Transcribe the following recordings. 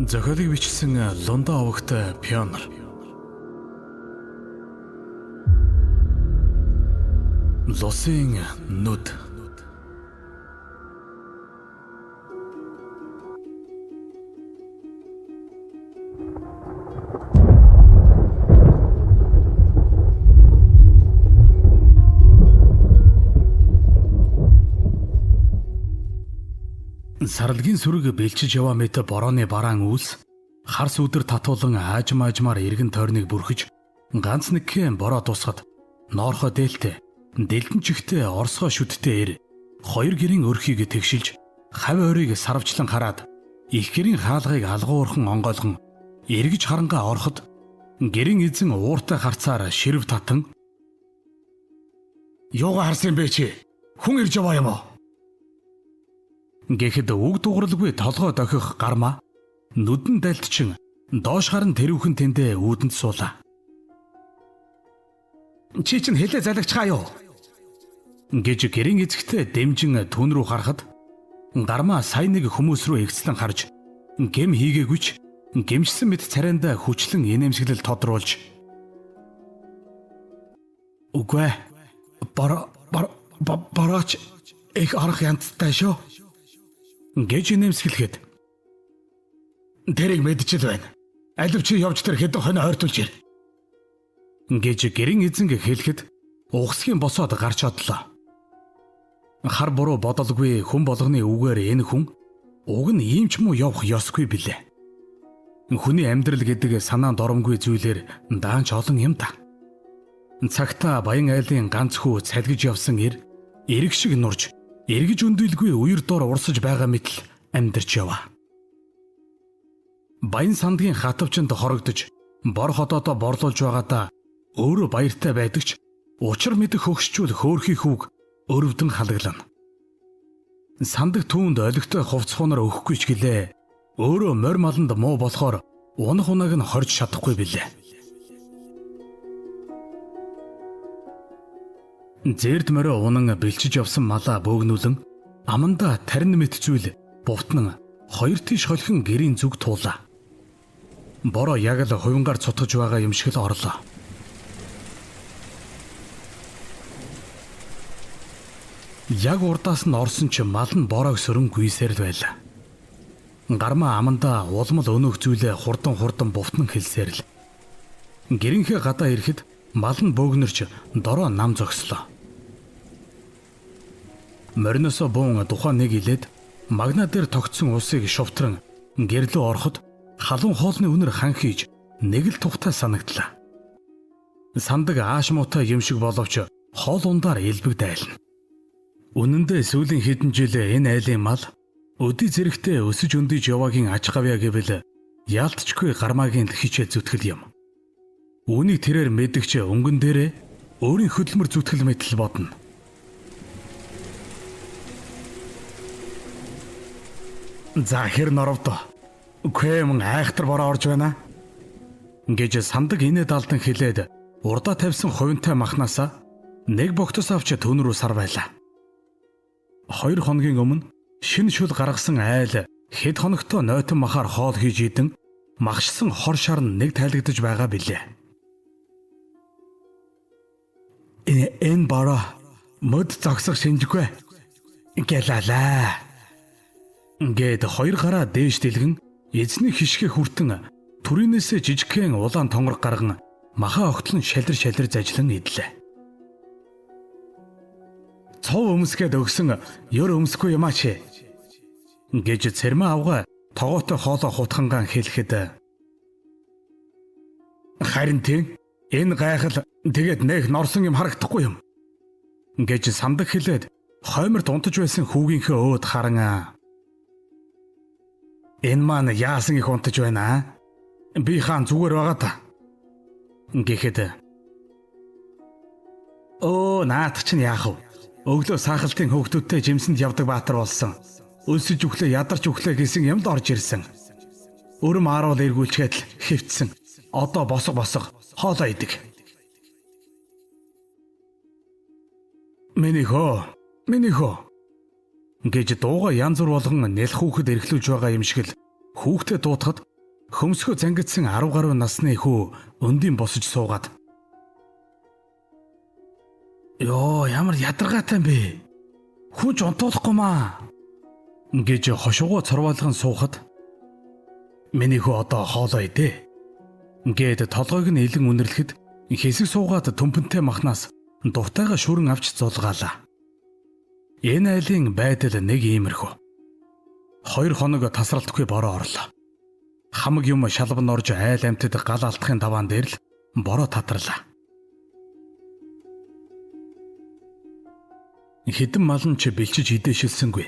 Зохиолыг бичсэн Лондон овогт Пионер. Лусын нүд. Сарлагийн сүрэг бэлчиж яваа мэт борооны бараан үйлс хар сүдэр татуулан аажим аажмаар эргэн тойрныг бүрхэж ганц нэгхэн бороо тусахад ноорхоо дээлтэй дэлдэн чихтэй орсгоо шүдтэй эр хоёр гэрийн өрхийг тэгшилж хав ойрыг сарвчлан хараад их гэрийн хаалгыг алгуурхан онгойлгон эргэж харангаа ороход гэрийн эзэн ууртай харцаар ширв татан "Юугаа харсан бэ чи? Хүн ирж яваа юм уу?" гэхэд үг дууралгүй толгой дохих гармаа нүдэн дайлтчин доош харан тэрүүхэн тэндээ үүдэнд суулаа. "Чи чинь хэлээ залагчхаа юу?" гэж гэрийн эзэгтэй дэмжин түн рүү харахад гармаа сая нэг хүмүүс рүү эгцлэн харж гэм хийгээгүй ч гэмшсэн мэт царайндаа хүчлэн инээмсэглэл тодруулж "Үгүй ээ. Борооч их орох янзтай шүү" гэж инээмсэглэхэд "Тэрийг мэдчихэл байна. Алив чи явж тэр хэдэн хонь ойртуулж ир" гэж гэрийн эзэн хэлэхэд угсгийн босоод гарч одлоо. Хар буруу бодолгүй хүн болгоны үгээр энэ хүн уг нь ийм ч муу явах ёсгүй билээ. Хүний амьдрал гэдэг санаанд оромгүй зүйлээр даанч олон юм да. Цагтаа Баян айлын ганц хүү цалгиж явсан эр эрэг шиг нурж эргэж өндөлгүй үер дор урсаж байгаа мэтэл амьдарч яваа. Баян сандгийн хатавчанд хорогдож бор ходоодоо борлуулж байгаадаа өөрөө баяртай байдаг ч учир мэдэх хөгшчүүл хөөрхий хүүг өрөвдөн халаглана. Сандаг түүнд олигтой хувцхуунаар өгөхгүй ч гэлээ. Өөрөө морь маланд муу болохоор унах унааг нь хорж чадахгүй билээ. Зээрд морио унан бэлчиж явсан малаа бөөгнүүлэн амандаа тарин мэт зүйл бувтнан хоёр тийш холхин гэрийн зүг туулаа. Бороо яг л хувингаар цутгаж байгаа юм шиг л орлоо. Яг урдаас нь орсон ч мал нь бороог сөрөн гүйсээр л байлаа. Гармаа амандаа улмал өнөөх зүйлээ хурдан хурдан бувтнан хэлсээр л. Гэрийнхээ гадаа ирэхэд мал нь бөөгнөрч дороо нам зогслоо. Мориноосоо буун тухайн нэг илээд магна дээр тогтсон усыг шувтран гэрлөө ороход халуун хоолны үнэр хан хийж нэг л тухтай санагдлаа. Сандаг ааш муутай юм шиг боловч хоол ундаар элбэг дайлна. Үнэн дээр сүүлийн хэдэн жил энэ айлын мал өдий зэрэгтээ өсөж өндийж яваагийн аж гавья гэвэл яалтчгүй гармаагийн хичээл зүтгэл юм. Үүнийг тэрээр мэдгч өнгөн дээрээ өөрийн хөдөлмөр зүтгэл мэтэл бодно. "За хэр норовдоо. Үхэмэн айхтар бороо орж байна" гэж сандаг инээ далдан хэлээд урдаа тавьсан хувинтай махнаасаа нэг богтос авч түн рүү сар байлаа. 2 хоногийн өмнө шинэ шүл гаргасан айл хэд хоногтоо нойтон махаар хоол хийж идэн махшсан хор шар нь нэг тайлагдаж байгаа билээ. Энэ бороо мөд зогсох шинжгүй гэлалаа гэд хоёр гараа дээш дэлгэн эзний хишгэ хүртэн түрийнээсээ жижигхэн улаан тонгор гарган маха огтлон шалир шалир зажлан идлээ. "Цов өмсгээд өгсөн ер өмсөхгүй юм аа чи" гэж цэрмэн авгаа тогоотой хоолоо хутхангаан хэлэхэд "Харин тийм энэ гайхал тэгээд нэх норсон юм харагдахгүй юм" гэж сандаг хэлээд хойморт унтаж байсан хүүгийнхээ өөд харан "Энэ маань яасан их унтаж байна? Би хаан зүгээр байгаа та" гэхэд "Өө наадах чинь яах вэ? Өглөө саахалтын хөөгдүүдтэй жимсэнд явдаг баатар болсон. Өлсөж өглөө ядарч өглөө гэсэн юм л орж ирсэн. Өрөм ааруул эргүүлчгээд л хэвтсэн. Одоо босго босго хоолоо идэг. Миний хөө, миний хөө" гэж дууга янз бүр болгон нялх хүүхэд эрхлүүлж байгаа юм шиг л хүүхдээ дуутахад Хөмсгөө зангидсан 10 гаруй насны хүү өндийн босож суугаад "Йоо, ямар ядаргаатай юм бэ? Хүн ч унтуулахгүй маа" гэж хошуугоо цорвоолгон суухад "Миний хүү одоо хоолоо идэ" гээд толгойг нь илэн үнэрлэхэд хэсэг суугаад төмпөнтэй махнаас дуртайгаа шүрэн авч зулгаалаа. Энэ айлын байдал нэг иймэрхүү. 2 хоног тасралтгүй бороо орлоо. Хамаг юм шалбан орж айл амьтад гал алтахын даваан дээр л бороо татарлаа. Хэдэн мал нь ч бэлчиж идээшилсэнгүй.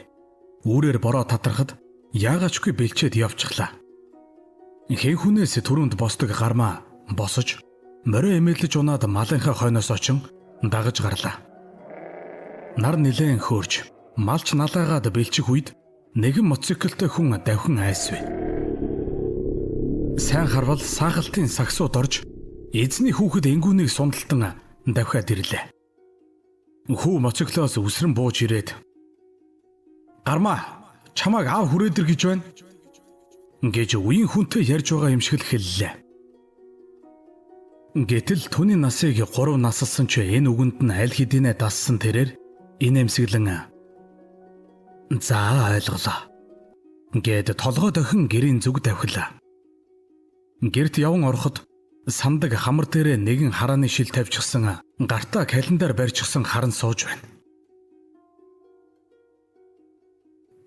Үүрээр бороо татархад яагаачгүй бэлчээд явчихлаа. Хэн хүнээс түрүүнд босдог гармаа босож морио эмээлж унаад малынхаа хойноос очин дагаж гарлаа. Нар нилээн хөөрч малч налаагаад бэлчих үед нэгэн мотоциклтэй хүн давхин айсвэ. Сайн харвал саахалтын сагсууд орж эзний хүүхэд энгүүнийг сундалтан давхиад ирлээ. Хүү мотоциклоос үсрэн бууж ирээд "Гармаа, чамайг аав хүрээдэр гэж байна" гэж үеийн хүнтэй ярьж байгаа юм шиг л хэллээ. Гэтэл түүний насыг 3 насалсан ч энэ үгэнд нь аль хэдийнэ дассан тэрээр инээмсэглэн "За ойлголоо" гээд толгой дохин гэрийн зүг давхилаа. Гэрт яван ороход сандаг хамар дээрээ нэгэн харааны шил тавьчихсан гартаа календар барьчихсан харан сууж байна.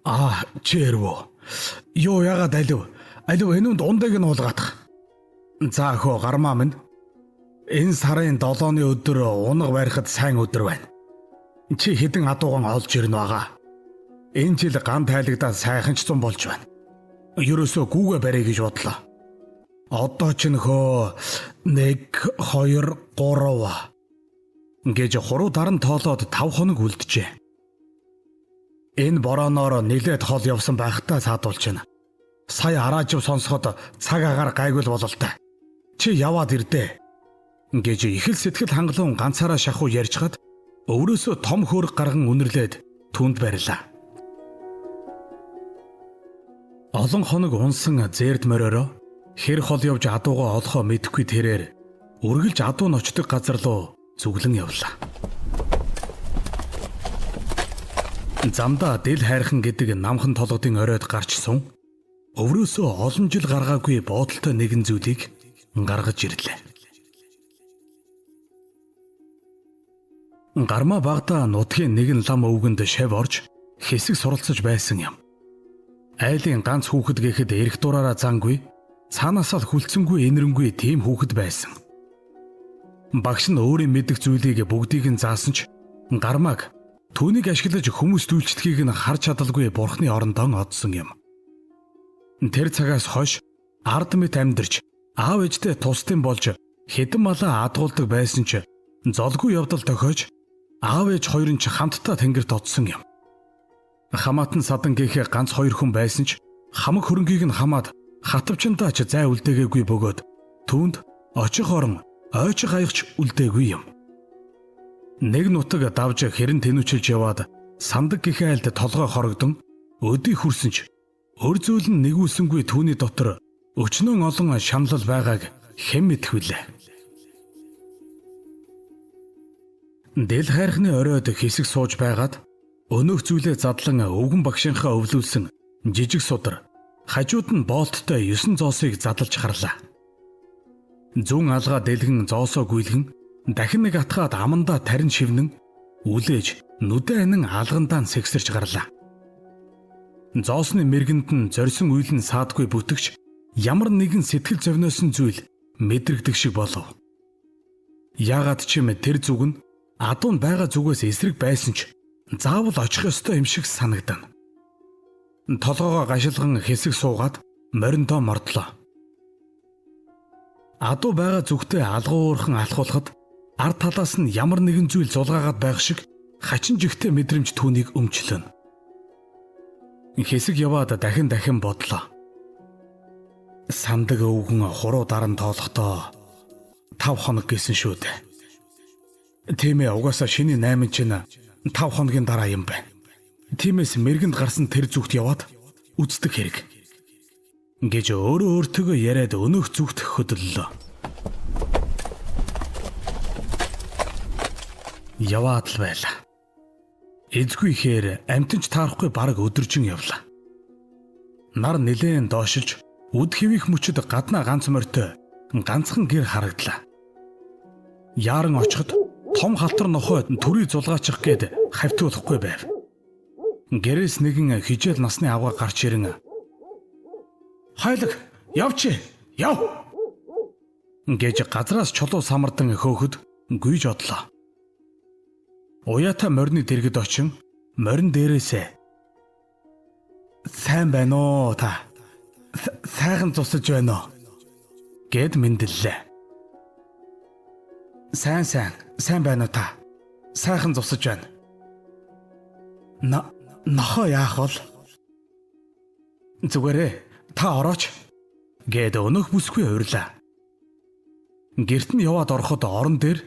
"Аа, чи эрвөө. Юу яагаад алив? Алив энүүнд ундаг нь уулгаадах. За хөө гармаа минь. Энэ сарын 7-ны өдөр унаг барихад сайн өдөр байна. Чи хэдэн адууган олж ирнэ байгаа. Энэ жил ган тайлагдаад сайхан ч зун болж байна. Ерөөсөө гүүгээ барья гэж бодлоо. Одоо ч нөхөө 1 2 3 гэж хуруу даран тоолоод 5 хоног үлджээ. Энэ борооноор нилээд хол явсан байхдаа саадуулж байна. Сая араажив сонсоход цаг агаар гайгүй л бололтой. Чи яваад ирдэ" гэж их л сэтгэл хангалуун ганцаараа шахуу ярьжгаад өврөөсөө том хөөрг гарган үнэрлээд түнд барилаа. Олон хоног унсан зээрд мориороо хэр хол явж адуугаа олохоо мэдэхгүй тэрээр үргэлж адуу нь очдог газар руу зүглэн явлаа. Замдаа дэл хайрхан гэдэг намхан толгодын оройд гарч сун өврөөсөө олон жил гаргаагүй боодолтой нэгэн зүйлийг гаргаж ирлээ. Гармаа багада нутгийн нэгэн лам өвгөнд шав орж хэсэг суралцаж байсан юм. Айлын ганц хүүхэд гэхэд эрх дураараа зангүй, цаанаасаа л хүлцэнгүй энэрэнгүй тийм хүүхэд байсан. Багш нь өөрийн мэдэх зүйлийг бүгдийг нь заасан ч гармааг түүнийг ашиглаж хүмүүс үйлчлэхийг нь харж чадалгүй бурхны орондоо одсон юм. Тэр цагаас хойш ард мэт амьдарч аав ээжтэй тусдын болж хэдэн малаа адгуулдаг байсан ч золгүй явдал тохиож аав ээж хоёр нь ч хамтдаа тэнгэрт одсон юм. Хамаатан садан гэхээ ганц хоёр хүн байсан ч хамаг хөрөнгийг нь хамаад хатавчандаа ч зай үлдээгээгүй бөгөөд түүнд очих орон ойчих аягч үлдээгүй юм. Нэг нутаг давж хэрэн тэнүүчилж яваад сандаг гэхээ айлд толгой хорогдон өдий хүрсэн ч өр зүйл нь нэгүүлсэнгүй түүний дотор өчнөн олон шаналл байгааг хэн мэдэх вүлээ. Дэл хайрхны оройд хэсэг сууж байгаад өнөөх зүйлээ задлан өвгөн багшийнхаа өвлүүлсэн жижиг судар хажууд нь боолттой 9 зоосыг задлж харлаа. Зүүн алгаа дэлгэн зоосоо гүйлгэн дахин нэг атгаад амандаа тарин шивнэн үлээж нүдэ анин алгандаа сэгсэрч гарлаа. Зоосны мэргэнд нь зорьсон үйл нь саадгүй бүтгч ямар нэгэн сэтгэл зовниосон зүйл мэдрэгдэх шиг болов. Яагаад ч юм тэр зүг нь адуу нь байгаа зүгээс эсрэг байсан ч заавал очих ёстой юм шиг санагдана. Толгоогоо гашилган хэсэг суугаад мориндоо мордлоо. Адуу байгаа зүгтээ алган уурхан алхуулахад ард талаас нь ямар нэгэн зүйл зулгаагаад байх шиг хачин жигтэй мэдрэмж түүнийг өмчлөнө. Хэсэг яваад дахин дахин бодлоо. Сандаг өвгөн хуруу даран тоолохдоо 5 хоног гэсэн шүү дээ. Тийм ээ, угаасаа шинийн 8 чинь 5 хоногийн дараа юм байна. Тиймээс мэргэнд гарсан тэр зүгт яваад үздэг хэрэг. Гэж өөрөө өөртөөгөө яриад өнөөх зүгт хөдөллөө. Яваад л байлаа. Эзгүй ихээр амтанч таарахгүй бараг өдөржин явлаа. Нар нилээн доошилж үд хэвих мөчөд гаднаа ганц морьтой ганцхан гэр харагдлаа. Яаран очиход том халтар нохой төрий зулгаачих гээд хавтуулахгүй байв. Гэрээс нэгэн хижээл насны авгаа гарч ирэн "Хайлаг, явчих. Яв." гэж газраас чулуу самардан хөөхөд гүйж одлоо. Уяата морины дэргэд очин морин дээрээсээ "Сайн байна уу та? Сайхан зусаж байна уу?" гэд мэндэллээ. "Сайн сайн, сайн байна уу та? Сайхан зусаж байна." "Нохоо яах вэ? Зүгээрээ та орооч" гэд өнөөх бүсгүй урилаа. Гэрт нь яваад ороход орон дээр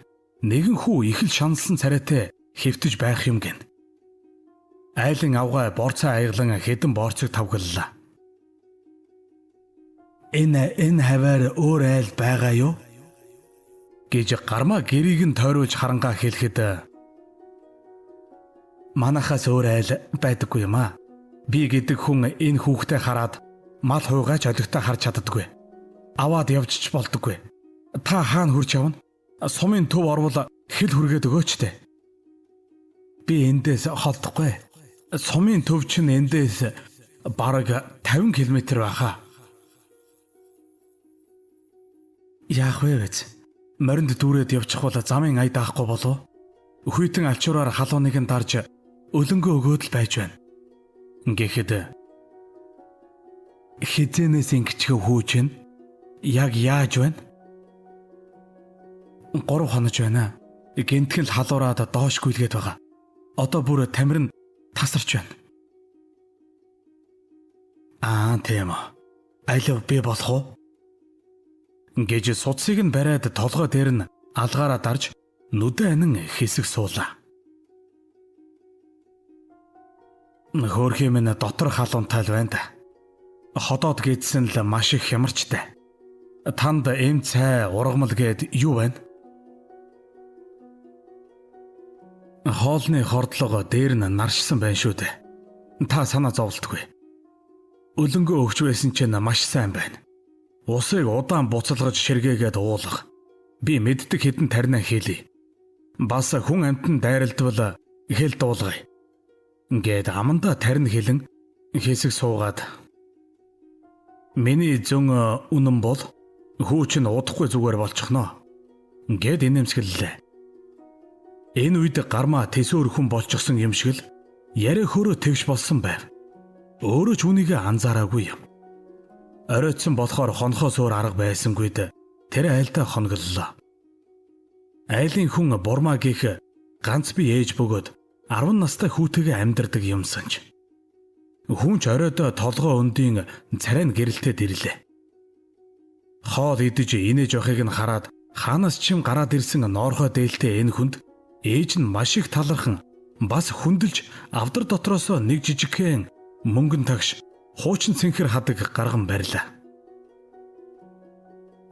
нэгэн хүү их л шаналсан царайтай хэвтэж байх юм гин. Айлын авгай борцоо аяглан хэдэн борцог тавгаллаа. Энэ хаваар өөр айл байгаа юу? Гэж гармаа гэрийг нь тойруулж харангаа хэлэхэд манахаас өөр айл байдаггүй юм аа. Би гэдэг хүн энэ хүүхдээ хараад мал хуйгаач олигтой харж чаддаггүй. Аваад явжч болдоггүй. Та хаана хурж явна? Сумын төв орвол хэл хүргээд өгөөч тэ. Би эндээс холдохгүй. Сумын төв чинь эндээс бараг 50 км байхаа. Яах вэ вэ? Моринд дүүрээд явчих бол замын ая даахгүй болов. Хүйтэн алчуураар халууныг нь дарж өлөнгөө өгөөд л байж байна. Гэхэд хизэнээс ингэчгэ хүү чинь яг яаж байна? 3 хонож байна. Гинтгэн л халуураад доош гүйлгээд байгаа. Одоо бүр тамир нь тасарч байна. Аа тийм үү. Алив би болох уу? Гэж судсыг нь бариад толгой дээр нь алгаараа дарж нүдэ анин хэсэг суулаа. Хөөрхий минь дотор халуунтай л байна да. Ходоод гэдсэн л маш их хямарчтай. Танд эм цай, ургамал гээд юу байна? Хоолны хордлого дээр нь наршсан байна шүү дээ. Та санаа зовлтгүй. Өлөнгөө өгч байсан чинь маш сайн байна. Усыг удаан буцалгаж ширгээгээд уулах. Би мэддэг хэдэн тарина хэлье. Бас хүн амьтан дайралтвал хэл дуулгая. Ингээд амандаа тарина хэлэн хэсэг суугаад миний зөн үнэн бол хүү чинь удахгүй зүгээр болчихноо. Гэд инээмсэглэлээ. Энэ үед гармаа тэсөөр хүн болчихсон юм шиг л яриа хөрөө тэгш болсон байв. Өөрөө ч үүнийг анзаараагүй юм. Оройтсон болохоор хонхоос өөр арга байсангүйд тэр айлдаа хоноглолоо. Айлын хүн Бурмаа гих ганц би ээж бөгөөд 10 настай хүүтэйгээ амьдардаг юмсан ч. Хүн ч оройдоо толгой өндийн царай нь гэрэлтэд ирлээ. Хоол идэж инээж явахыг нь хараад хаанаас ч юм гараад ирсэн ноорхой дээлтэй энэ хүнд ээж нь маш их талархан бас хүндэлж авдар дотроосоо нэг жижигхэн мөнгөн тагш хуучин цэнхэр хадаг гарган барьлаа.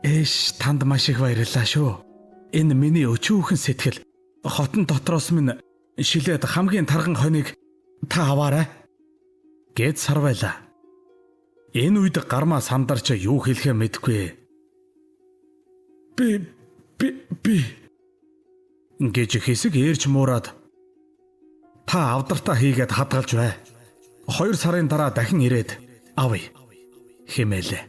Ээш танд маш их баярлалаа шүү. Энэ миний өчүүхэн сэтгэл хотон дотроос минь шилээд хамгийн тарган хоныг та аваарай гэд сарвайлаа. Энэ үед гармаа сандарч юу хэлэхээ мэдэхгүй. Би би би гэж хэсэг ээрч муураад та авдартаа хийгээд хадгалж бай. 2 сарын дараа дахин ирээд авъя хэмээлээ.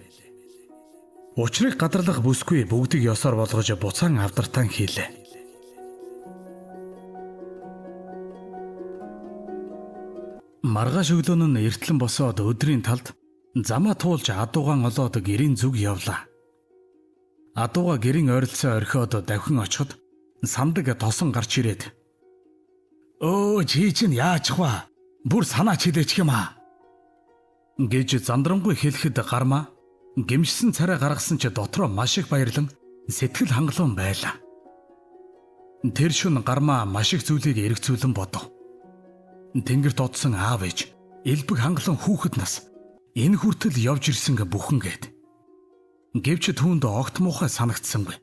Учрыг гадарлах бүсгүй бүгдийг ёсоор болгож буцаан авдартаа хийлээ. Маргааш өглөө нь эртлэн босоод өдрийн талд замаа туулж адуугаан олоод гэрийн зүг явлаа. Адууга гэрийн ойролцоо орхиод давхин очиход сандаг тосон гарч ирээд "Өө чи чинь яачих вэ? Бүр санаа чилээчих юм аа" гэж зандрамгүй хэлэхэд гармаа гэмшсэн царай гаргасан ч дотроо маш их баярлан сэтгэл хангалуун байлаа. Тэр шүн гармаа маш их зүйлийг эргцүүлэн бодов. Тэнгэрт одсон аав ээж, элбэг хангалуун хүүхэд нас, Энэ хүртэл явж ирсэн бүхэн гээд. Гэвч түүнд огт муухай санагдсангүй.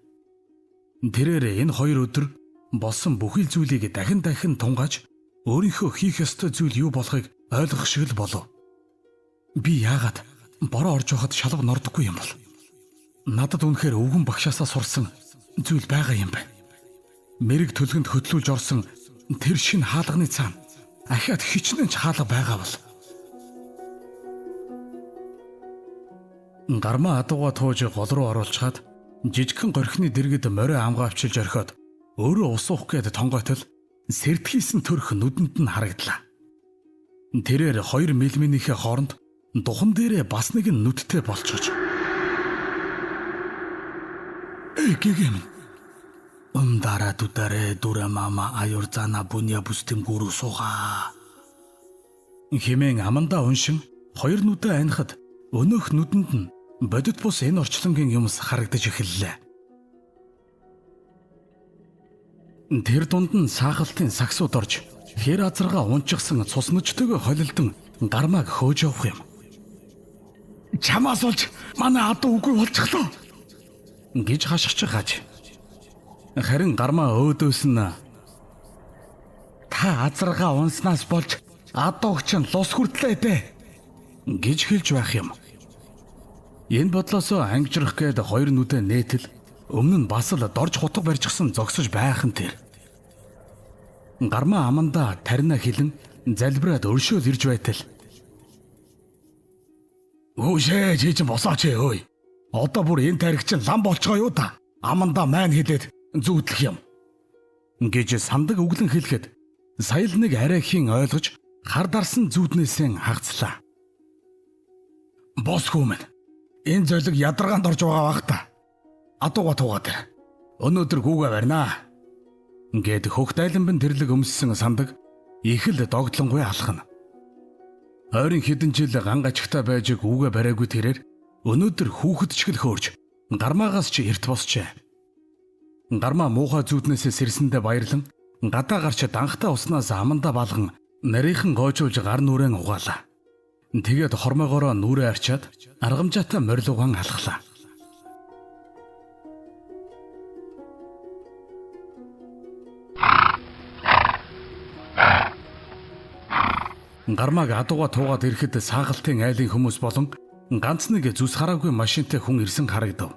Тэрээр энэ 2 өдөр болсон бүхий л зүйлийг дахин дахин тунгааж өөрийнхөө хийх ёстой зүйл юу болохыг ойлгох шиг л болов. Би яагаад бороо орж байхад шалав нордоггүй юм бол? Надад үнэхээр өвгөн багшаасаа сурсан зүйл байгаа юм байна. Мэрэг төлгөнд хөтлүүлж орсон тэр шин хаалганы цаана ахиад хичнээн ч хаалга байгаа бол. Гармаа адууга тууж гол руу оруулчхаад жижигхэн горхины дэргэд морио амгаа авчилж орхиод өөрөө ус уух гээд тонгойтол сэртгийсэн төрх нүдэнд нь харагдлаа. Тэрээр 2 мэлминийхээ хооронд духан дээрээ бас нэгэн нүдтэй болчихож. Эй гэгэм. Умдара дударэ дура мама аюур зана буня бүстэм гүрүү суугаа. Хэмээн амандаа уншин хоёр нүдээ анихад өнөөх нүдэнд нь бодит бус энэ орчлонгийн юмс харагдаж эхэллээ. Тэр дунд нь саахалтын сагсууд орж хэр азаргаа унчихсан цуснажтэйг холилдон гармааг хөөж явах юм. Чамаас болж манай адуу үгүй болчихлоо гэж хашгич хаж. Харин гармаа өөдөөс нь та азаргаа унснаас болж адууг чинь лус хүртлээ дээ гэж хэлж байх юм. Энэ бодлосоо ангижрах гээд хоёр нүдэ нээтэл өмнө нь бас л дорж хутга барьчихсан зогсож байх нь тэр. Гармаа амандаа тарина хилэн залбираад өршөөл ирж байтал. Өөшөө чи чинь босооч өөй. Одоо бүр энэ тарих чинь лам болцгоо юу та. Амандаа маань хилээд зүүдлэх юм гэж сандаг өглөн хэлэхэд сая л нэг арай хийн ойлгож хар дарсан зүүднээсээ хагацлаа. Бос хүмүүн. Энэ золиг ядаргаанд орж байгаа бах та. Адууга туугаад. Өнөөдөр гүүгээ барина. Гэд хөх дайланбан тэрлэг өмссөн сандаг их л догтлонгүй алхана. Ойрын хэдэн жил ган гачигтай байж гүүгээ бариагүй тэрээр өнөөдөр хүүхэд ч гэл хөөрч гармаагаас ч эрт босчээ. Гармаа муухай зүүднээсээ сэрсэндээ баярлан гадаа гарч данхтай уснаас амандаа балган нарийнхан гоожуулж гар нүрэн угаалаа. Тэгээд хормойгоороо нүрээ арчаад аргамжаатай морилугаан алхлаа. Гармааг адууга туугаад ирэхэд саагалтын айлын хүмүүс болон ганц нэг зүс хараагүй машинтай хүн ирсэн харагдав.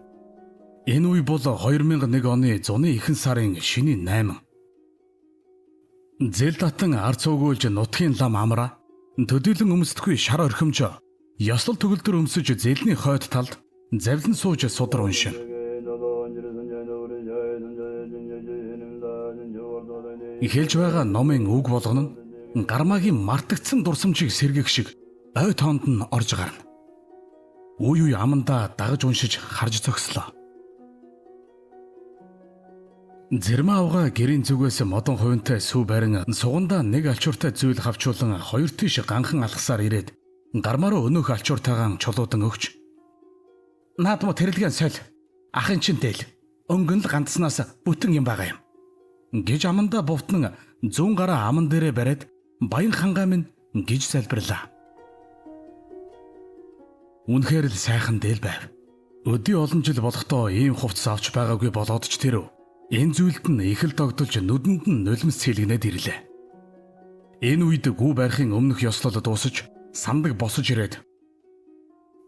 Энэ үе бол 2001 оны зуны ихэнх сарын шөнийн 8. Зэлдатан ар цуугуулж нутгийн лам амраа төдийлөн өмсдөггүй шар орхимжоо ёслол төгөлдөр өмсөж зэлний хойд талд завлан сууж судар уншина. Хэлж байгаа номын үг болгоно нь гармаагийн мартагдсан дурсамжийг сэргэх шиг ой тоонд нь орж гарна. Үе үе амандаа дагаж уншиж харж зогслоо. Зэрмаа авга гэрийн зүгээс модон хувинтай сүү барин сугандаа нэг алчууртай зүйл хавчуулан хоёр тийш ганхан алхасаар ирээд гармаа руу өнөөх алчууртайгаан чулуудан өгч наадмуу тэрэлгэн соль ахын чин дээл өнгөн л гандснаас бүтэн юм байгаа юм гэж амандаа бувтан зүүн гараа аман дээрээ бариад баян хангаа минь гэж залбирлаа. Үнэхээр л сайхан дээл байв. Өдий олон жил болохдоо ийм хувцас авч байгаагүй болоод ч тэрв. Энэ зүйлд нь их л догдолж нүдэнд нь нулимс цэлгэнээд ирлээ. Энэ үед гүү барихын өмнөх ёслол дуусаж сандаг босож ирээд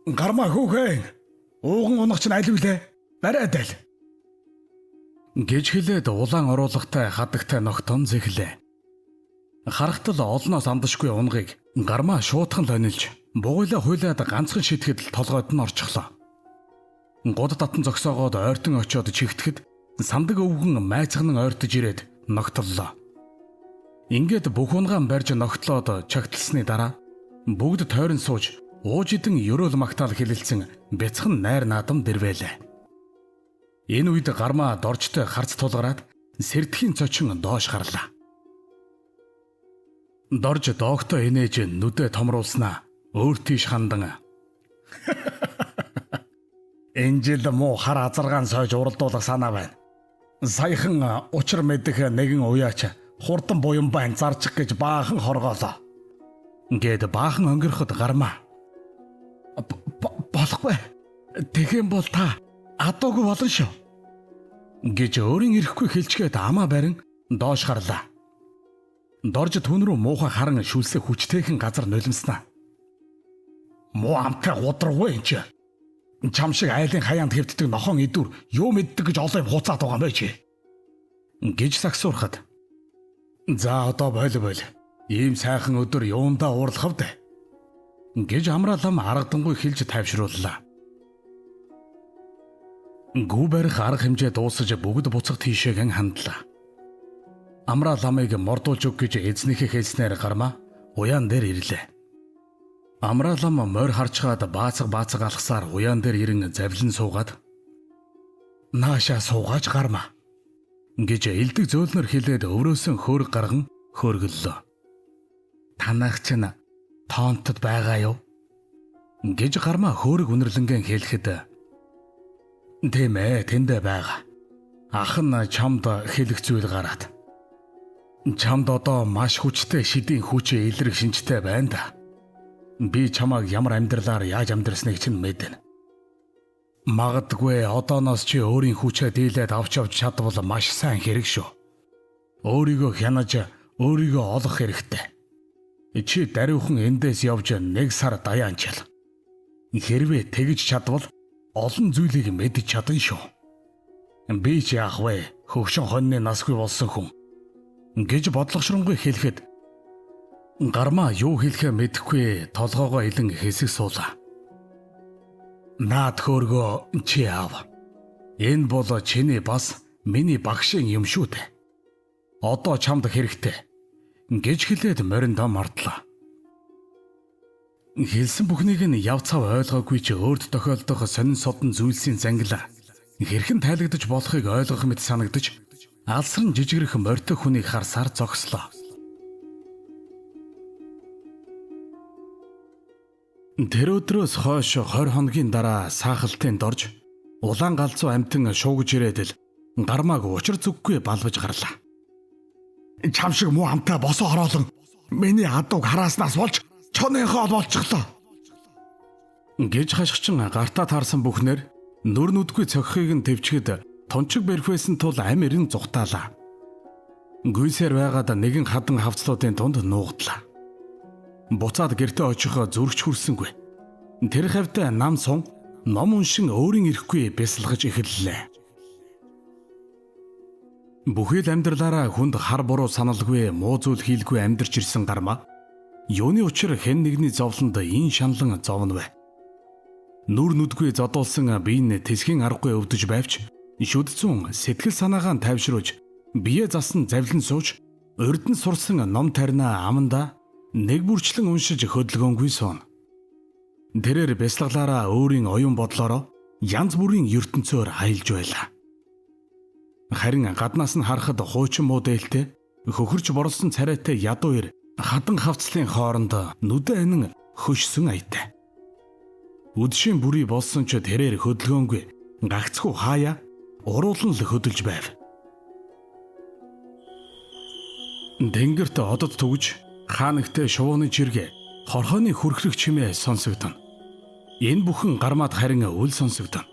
гармаа хөөхэн ууган унах чинь аль вүлээ бариад айл гэж хэлээд улаан оруулахтай хадагтай ногтон зэхлээ. Харахтал олноос амдашгүй унгыг гармаа шуутхан лонилж бугуйлаа хуйлаад ганцхан шидэхэд л толгойд нь орчихлоо. Гуд татан зогсоогоод ойртон очиод чигтгэхэд сандаг өвгөн майцхан ойртож ирээд ногтлоо. Ингээд бүх унгаан барьж ногтлоод чагталсны дараа бүгд тойрон сууж ууж идэн ерөөл магтаал хэлэлцэн бяцхан найр наадам дэрвэлээ. Энэ үед гармаа доржтой харц тулгараад сэрдэхийн цочин доош гарлаа. Дорж доогтой инээж нүдэ томруулснаа өөр тийш хандан энэ жил муу хар азаргаан сойж уралдуулах санаа байна. Саяхан учир мэдэх нэгэн уяач хурдан буян байн зарчих гэж баахан хоргоолоо. Ингээд баахан онгироход гармаа. Болохгүй. Тэгэн бол та адуугүй болно шүү гэж өөрийн ирэхгүй хэлчгээд амаа барин доош харлаа. Дорж түн рүү муухай харан шүлсээ хүчтэйхэн газар нулимснаа. Муу амтай гудраггүй энэ чи. Чам шиг айлын хаяанд хэвддэг нохон идүр юу мэддэг гэж олон юм хуцаад байгаа юм бэ чи гэж сагсуурхад. За одоо бойл бойл. Ийм сайхан өдөр юундаа уурлах вэ гэж амраалам аргадангүй хэлж тайвшрууллаа. Гүү барих арга хэмжээ дуусаж бүгд буцах тийшээхэн хандлаа. Амраа ламыг мордуулж өг гэж эзнийхээ хэлснээр гармаа уяан дээр ирлээ. Амраа лам морь харчгаад баацаг баацаг алхсаар уяан дээр ирэн завлин суугаад наашаа суугааж гармаа гэж элдэг зөөлнөр хэлээд өврөөсөн хөөрг гарган хөөргөллөө. Танах чинь тоонтод байгаа юу гэж гармаа хөөрг үнэрлэнгэн хэлэхэд тийм ээ, тэндээ байгаа. Ах нь чамд хэлэх зүйл гараад. Чамд одоо маш хүчтэй шидийн хүч илрэг шинжтэй байна да. Би чамайг ямар амьдралаар яаж амьдрасныг чинь мэднэ. Магадгүй одооноос чи өөрийн хүчээ дийлээд авч явж чадвал маш сайн хэрэг шүү. Өөрийгөө хянаж, өөрийгөө олох хэрэгтэй. Чи даруйхан эндээс явж нэг сар даяанчил. Хэрвээ тэгж чадвал олон зүйлийг мэдж чадна шүү. Би ч яах вэ? Хөгшин хоньны насгүй болсон хүн гэж бодлогошронгүй хэлэхэд гармаа юу хэлэхээ мэдэхгүй толгоогоо илэн хэсэг суулаа. Наад хөөргөө чи аав. Энэ бол чиний бас миний багшийн юм шүү дээ. Одоо чамд хэрэгтэй гэж хэлээд мориндоо мардлаа. Хэлсэн бүхнийг нь яв цав ойлгоогүй ч өөрт тохиолдох сонин содон зүйлсийн зангила хэрхэн тайлагдаж болохыг ойлгох мэт санагдаж алсран жижигрэх морьтой хүнийг харсаар зогслоо. Тэр өдрөөс хойш 20 хоногийн дараа саахалтын дорж улаан галзуу амьтан шуугж ирээд л гармааг учир зүггүй балбаж гарлаа. Чам шиг муу амтай босоо хороолон миний адууг харааснаас болж чоныхоо болчихлоо гэж хашгичин гартаа таарсан бүхнээр нүр нүдгүй цохихыг нь төвчгэд тунчиг бэрхвэсэн тул ам эрен зүхтаалаа. Гүйсээр байгаад нэгэн хадан хавцлуудын тунд нуугдлаа. Буцаад гэртээ очих зүрхч хүрсэнгүй. Тэр хавьд нам сун ном уншин өөрийн ирэхгүй бясалгаж эхэллээ. Бүхий л амьдралаараа хүнд хар буруу саналгүй муу зүйл хийлгүй амьдарч ирсэн гармаа юуны учир хэн нэгний зовлонд ин шаналн зовно вэ? Нүр нүдгүй зодуулсан бие нь тэсхийн аргагүй өвдөж байвч шүд зүүн сэтгэл санаагаа тайвшруулж бие засан завлин сууж урд нь сурсан ном тарина амандаа нэг бүрчлэн уншиж хөдөлгөөнгүй суuna. Тэрээр бясалгалаараа өөрийн оюун бодлороо янз бүрийн ертөнцөөр аялж байлаа. Харин гаднаас нь харахад хуучин муу дээлтэй хөхөрч борлсон царайтай ядуу ир хадан хавцлын хооронд нүдэ анин хөшсөн аятай. Үдшийн бүрий болсон ч тэрээр хөдөлгөөнгүй гагцхүү хаяа уруулан л хөдөлж байв. Тэнгэрт одод түгж хаанагтай шувууны чиргэ хорхооны хөрхрөх чимээ сонсогдоно. Энэ бүхэн гармаад харин үл сонсогдоно.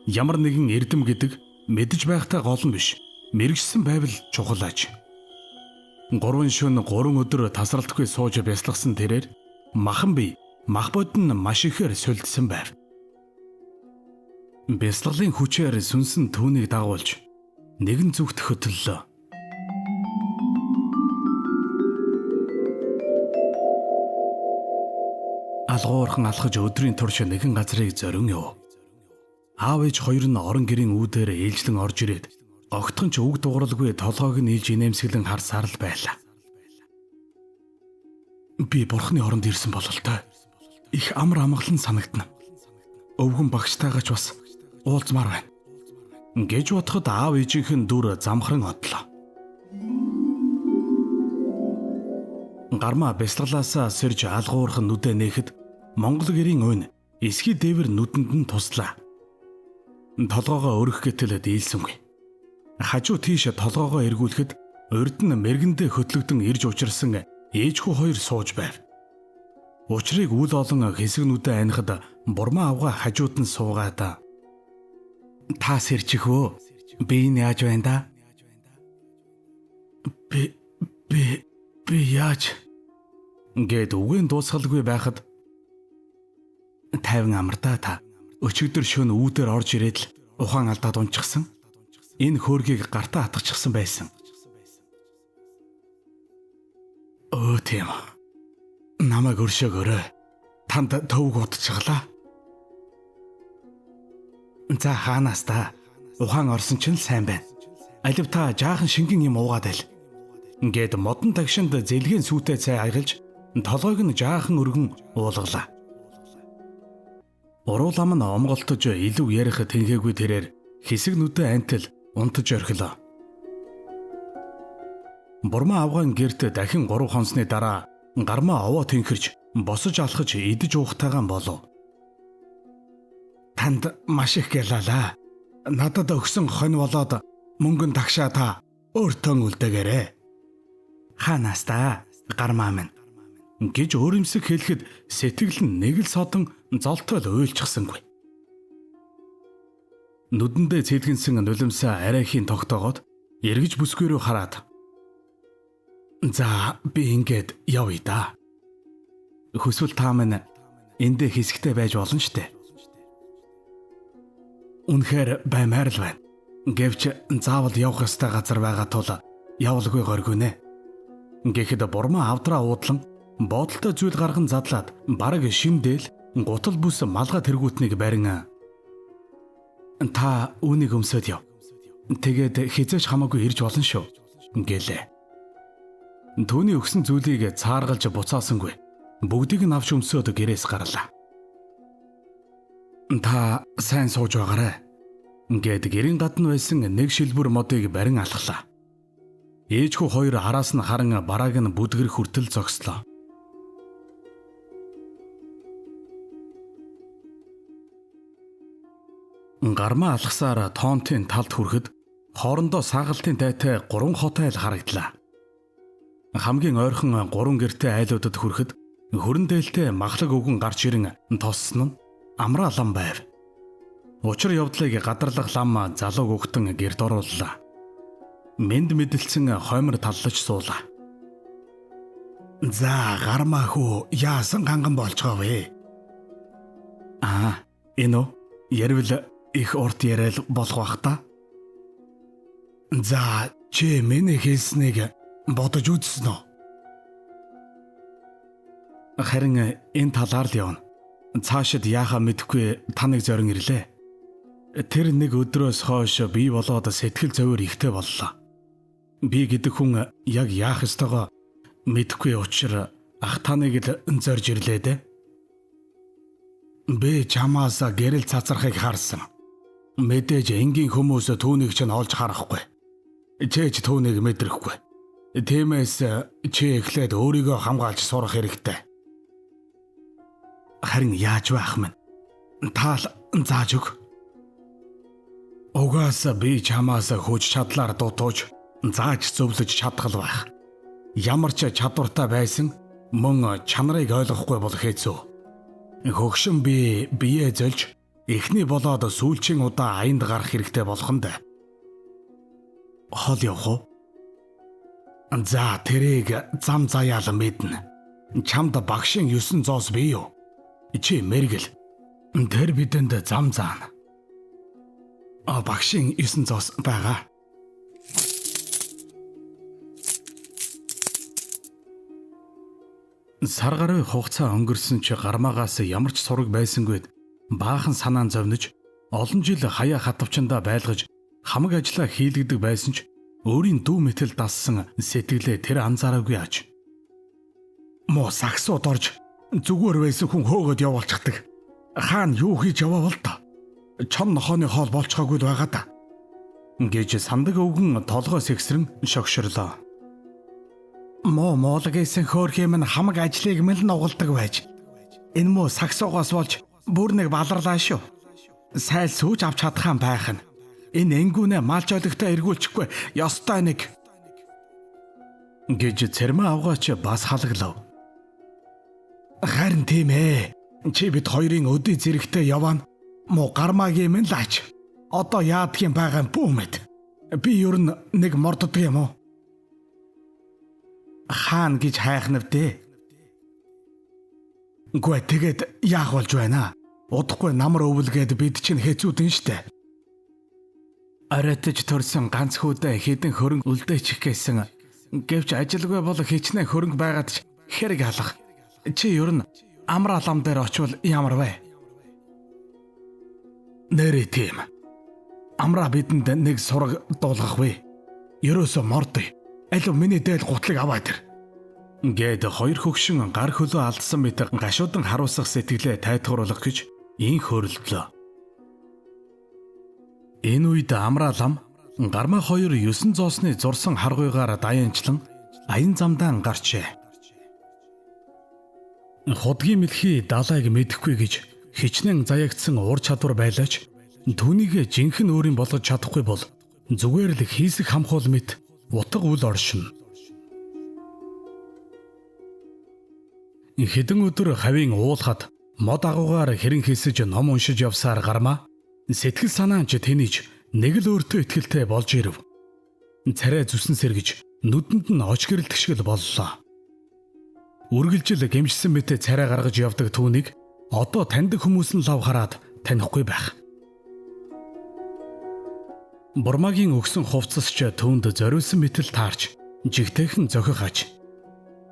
Ямар нэгэн эрдэм гэдэг мэдэж байхтай гол нь биш. Мэргэжсэн байвал чухал аж. 3 шөнө 3 өдөр тасралтгүй сууж бясалгасан тэрээр махан бие мах бод нь маш ихээр сулдсан байв. Бясалгалын хүчээр сүнсэн түүнийг дагуулж нэгэн зүгт хөтөллөө. Алгуурхан алхаж өдрийн турш нэгэн газрыг зорин яв. Аав ээж хоёр нь орон гэрийн үүдээр ээлжлэн орж ирээд огтхон ч үг дууралгүй толгойг нь нийлж инээмсэглэн харсаар л байлаа. Би бурхны оронд ирсэн бололтой. Их амар амгалан санагдана. Өвгөн багштайгаа ч бас уулзмаар байна гэж бодоход аав ээжийнх нь дүр замхран одлоо. Гармаа бясалгалаасаа сэрж алгуурхан нүдэ нээхэд Монгол гэрийн уйн эсхий дээвэр нүдэнд нь туслаа. Толгоогоо өргөх гэтэл дийлсэнгүй. Хажуу тийш толгоогоо эргүүлэхэд урд нь мэргэндээ хөтлөгдөн ирж учирсан ээжхүү хоёр сууж байв. Учрыг үл олон хэсэгнүүдээ анихад Бурмаа авга хажууд нь суугаад та сэрчих өө. Би энэ яаж байна да? Би би би яаж гэд үгийн дуусгалгүй байхад тайван амардаа та. Өчигдөр шөнө үүдээр орж ирээд л ухаан алдаад унчихсан. Энэ хөөргийг гартаа атгачихсан байсан. Өө тийм. Намайг өршөөгөөрэй. Танд төвөг удчихлаа. За хаанаас та? Ухаан орсон чинь л сайн байна. Алив та жаахан шингэн юм уугаад айл. Ингээд модон тагшинд зэлгийн сүйтэй цай аягалж толгойг нь жаахан өргөн уулгалаа. Уруулам нь омголтож илүү ярих тэнхээгүй тэрээр хэсэг нүдэ антил унтаж орхилоо. Бурмаа авгаан гэрт дахин 3 хонсны дараа гармаа овоо тэнхэрч босож алхаж идэж уухтайгаан болов. Танд маш их гялалаа. Надад өгсөн хонь болоод мөнгөн тагшаа та өөртөө үлдээгээрэй. Хаанаас та гармаа минь гэж өөрөмсөг хэлэхэд сэтгэл нь нэг л содон золтой л уйлчихсангүй. Нүдэндээ цэлгэнсэн нулимсаа арайхийн тогтоогоод эргэж бүсгүй рүү хараад "За би ингээд явъя да. Хүсвэл та минь эндээ хэсэгтэй байж болно штэ. Үнэхээр баймаар л байна. Гэвч заавал явах ёстой газар байгаа тул явалгүй горгүнэ." Гэхэд Бурмаа авдраа уудлан бодолтой зүйл гарган задлаад бараг шимдээл гутал бүс малгай тэргүүтнийг барин та үүнийг өмсөд яв. Тэгээд хизээч хамаагүй ирж болно шүү гэлээ. Түүний өгсөн зүйлийг цааргалж буцаасангүй. Бүгдийг нь авч өмсөөд гэрээс гарлаа. Та сайн сууж байгаарай. Ингээд гэрийн гадна байсан нэг шилбүр модыг барин алхлаа. Ээж хүү хоёр араас нь харан барааг нь бүдгэр хүртэл зогслоо. Гармаа алхасаар тоонтын талд хүрэхэд хоорондоо саагалтын дайтай 3 хот айл харагдлаа. Хамгийн ойрхон 3 гэртэй айлуудад хүрэхэд хөрөн дээлтэй махлаг өвгөн гарч ирэн тоссон нь амраа лам байв. Учир явдлыг гадарлах лам залууг өгтөн гэрд орууллаа. Мэнд мэдлсэн хоймор таллаж суулаа. За гармаа хүү яасан ганган болцгоо вэ? Аа энэ үү? Ярил их урт яриад болох бах та. За чи миний хэлснийг бодож үзсэн үү? Харин энэ талаар л явна. Цаашид яахаа мэдэхгүй таныг зорин ирлээ. Тэр нэг өдрөөс хойш би болоод сэтгэл зовөр ихтэй боллоо. Би гэдэг хүн яг яах ёстойгоо мэдэхгүй учир ах таныг л зорж ирлээ дээ. Би чамаас гэрэл цацрахыг харсан. Мэдээж энгийн хүмүүс түүнийг чинь олж харахгүй. Чээж түүнийг мэдрэхгүй. Тиймээс чи эхлээд өөрийгөө хамгаалж сурах хэрэгтэй. Харин яаж байх минь? Таал зааж өг. Угаасаа би чамаас хүч чадлаар дутууж зааж зөвлөж чадгал байх. Ямар ч чадвартай байсан мөн чанарыг ойлгохгүй бол хэцүү. Хөгшин би биеэ зөлж эхний болоод сүүлчийн удаа аянд гарах хэрэгтэй болох нь да. Хол явах уу? За тэрийг зам заяал мэднэ. Чамд багшийн 9 зоос бий юу? Чи мэрэгэл. Тэр бидэнд зам заана. А багшийн 9 зоос байгаа. Сар гаруй хугацаа өнгөрсөн чи гармаагаас ямар ч сураг байсангүй баахан санаан зовниж олон жил хаяа хатавчандаа байлгаж хамаг ажлаа хийлгэдэг байсан ч өөрийн дүү мэтэл дассан сэтгэлээ тэр анзаараагүй аж. Муу сагсууд орж зүгээр байсан хүн хөөгөөд явуулчихдаг. Хаана юу хийж яваа бол та? Чон нохооны хоол болцгоогүй л байгаа да. Гэж сандаг өвгөн толгой сэгсрэн шогшорлоо. Муу муулаг гэсэн хөөх юм хамаг ажлыг мэл нугалдаг байж. Энэ муу сагсуугаас болж бүр нэг баларлаа шүү. Сайл сүүж авч чадхаан байх нь. Энэ энгүүнээ малч олигтой эргүүлчихгүй ёстой нэг гэж цэрмэн авгаач бас халаглав. Харин тийм ээ. Чи бид хоёрын өдий зэрэгтэй яваа муу гармаагийн минь лаач. Одоо яадгийн байгаа юм бүүмэд. Би ер нь нэг морддог юм уу? Хаана гэж хайхнав дээ. Үгүй тэгээд яах болж байна? Удахгүй намар өвлгээд бид чинь хэцүүдэн штэ. Оройтож төрсөн ганц хүүдээ хідэн хөрөнгө үлдээчих гэсэн. Гэвч ажилгүй бол хичнээн хөрөнгө байгаад ч хэрэг алах. Чи ер нь амар алам дээр очивол ямар вэ? Нэрээ тийм. Амраа бидэнд нэг сураг дуулгах вэ? Ерөөсө мордъё. Алив миний дээл гутлыг аваад ир. Гээд хоёр хөгшин гар хөлөө алдсан мэт гашуудан харуулсах сэтгэлээ тайтгаруулах гэж инх хөрөлдлөө. Энэ үед амраа лам гармаа хоёр 9 зоосны зурсан харгуйгаар даянчлан аян замдаан гарчээ. Худгийн мэлхий далайг мэдэхгүй гэж хичнээн заяагдсан ур чадвар байлаач түүнийг жинхэнэ өөрийн болгож чадахгүй бол зүгээр л хийсэх хамхуул мэт утга үл оршино. Хэдэн өдөр хавийн уулхад мод агуугаар хэрэн хийсэж ном уншиж явсаар гармаа сэтгэл санаа ч тэнийж нэг л өөртөө итгэлтэй болж ирэв. Царай зүсэн сэргэж нүдэнд нь оч гэрэлтэх шиг л боллоо. Үргэлжил гэмшсэн мэт царай гаргаж явдаг түүнийг одоо таньдаг хүмүүс нь лав хараад танихгүй байх. Бурмагийн өгсөн хувцас ч түүнд зориулсан мэтэл таарч жигтэйхэн зохих аж.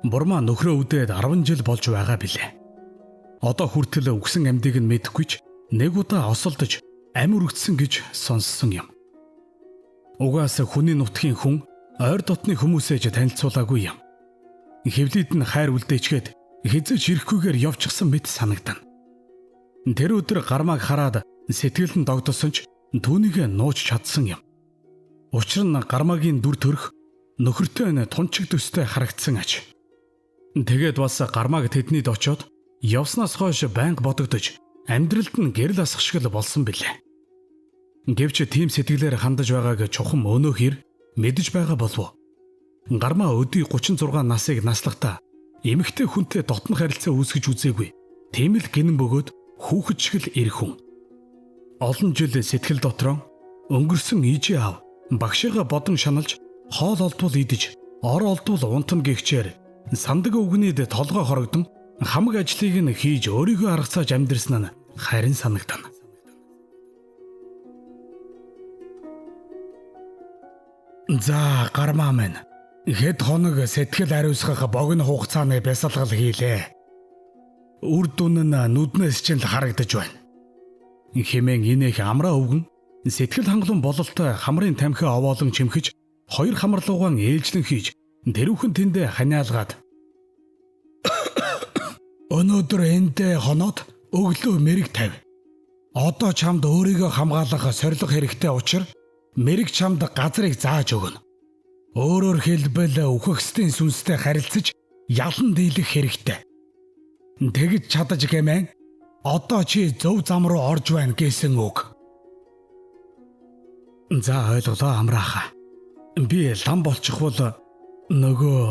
Бурмаа нөхрөө үдээд 10 жил болж байгаа билээ. Одоо хүртэл үгсэн амьдыг нь мэдэхгүй ч нэг удаа осолдож ам өргөцсөн гэж сонссон юм. Угаас хүний нутгийн хүн ойр дотны хүмүүсээ ч танилцуулаагүй юм. Хевлид нь хайр үлдээчгээд хэзээ ч ирэхгүйгээр явчихсан мэт санагдана. Тэр өдөр гармааг хараад сэтгэл нь догдолсон ч түүнийг нууж чадсан юм. Учир нь гармаагийн дүр төрх нөхөртэй нь тунчиг төстэй харагдсан аж. Тэгээд бас гармааг тэднийд очиод явснаас хойш байнга бодогдож амьдралд нь гэрэл асах шиг л болсон билээ. Гэвч тийм сэтгэлээр хандаж байгааг чухам өнөө хэр мэдэж байгаа болов уу? Гармаа өдий 36 насыг наслахдаа эмэгтэй хүнтэй дотн харилцаа үүсгэж үзээгүй. Тийм л гинэн бөгөөд хүүхэд шиг л эр хүн. Олон жил сэтгэл дотроо өнгөрсөн ижи аав багшигаа бодон шаналж хоол олдвол идэж, ор олдвол унтна гихчээр сандаг өвгнийд толгой хорогдон хамаг ажлыг нь хийж өөрийгөө аргацааж амьдрсан нь харин санагдана. За гармаа минь хэд хоног сэтгэл ариусгах богино хугацааны бясалгал хийлээ. Үр дүн нь нүднээс чинь л харагдаж байна. Хэмээн инех амраа өвгөн сэтгэл хангалуун бололтой хамрын тамхи овоолон чимхэж хоёр хамар луугаан ээлжлэн хийж тэрүүхэн тэндээ ханиалгаад өнөөдөр эндээ хоноод өглөө мэрэг тавь. Одоо чамд өөрийгөө хамгаалах сорилго хэрэгтэй учир мэрэг чамд газрыг зааж өгнө. Өөрөөр хэлбэл үхэгсдийн сүнстэй харилцаж ялан дийлэх хэрэгтэй. Тэгж чадаж гэмэн одоо чи зөв зам руу орж байна гэсэн үг. За ойлголоо амрааха. Би лам болчихвол нөгөө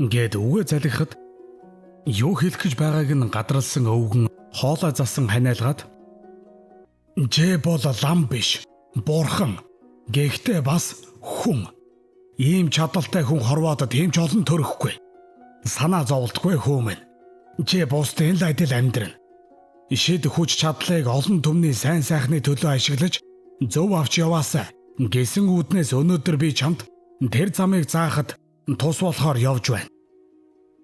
гээд үгээ залгихад юу хэлэх гэж байгааг нь гадралсан өвгөн хоолой засан ханиалгаад "Жээ бол лам биш, бурхан. Гэхдээ бас хүн. Ийм чадaltaй хүн хорвоод тийм ч олон төрөхгүй. Санаа зовлтгүй хүмүүн. Чи бусдын л адил амьдрна. Шид хүч чадлыг олон түмний сайн сайхны төлөө ашиглаж зөв авч яваасай гэсэн үүднээс өнөөдөр би чамд тэр замыг заахад тус болохоор явж байна.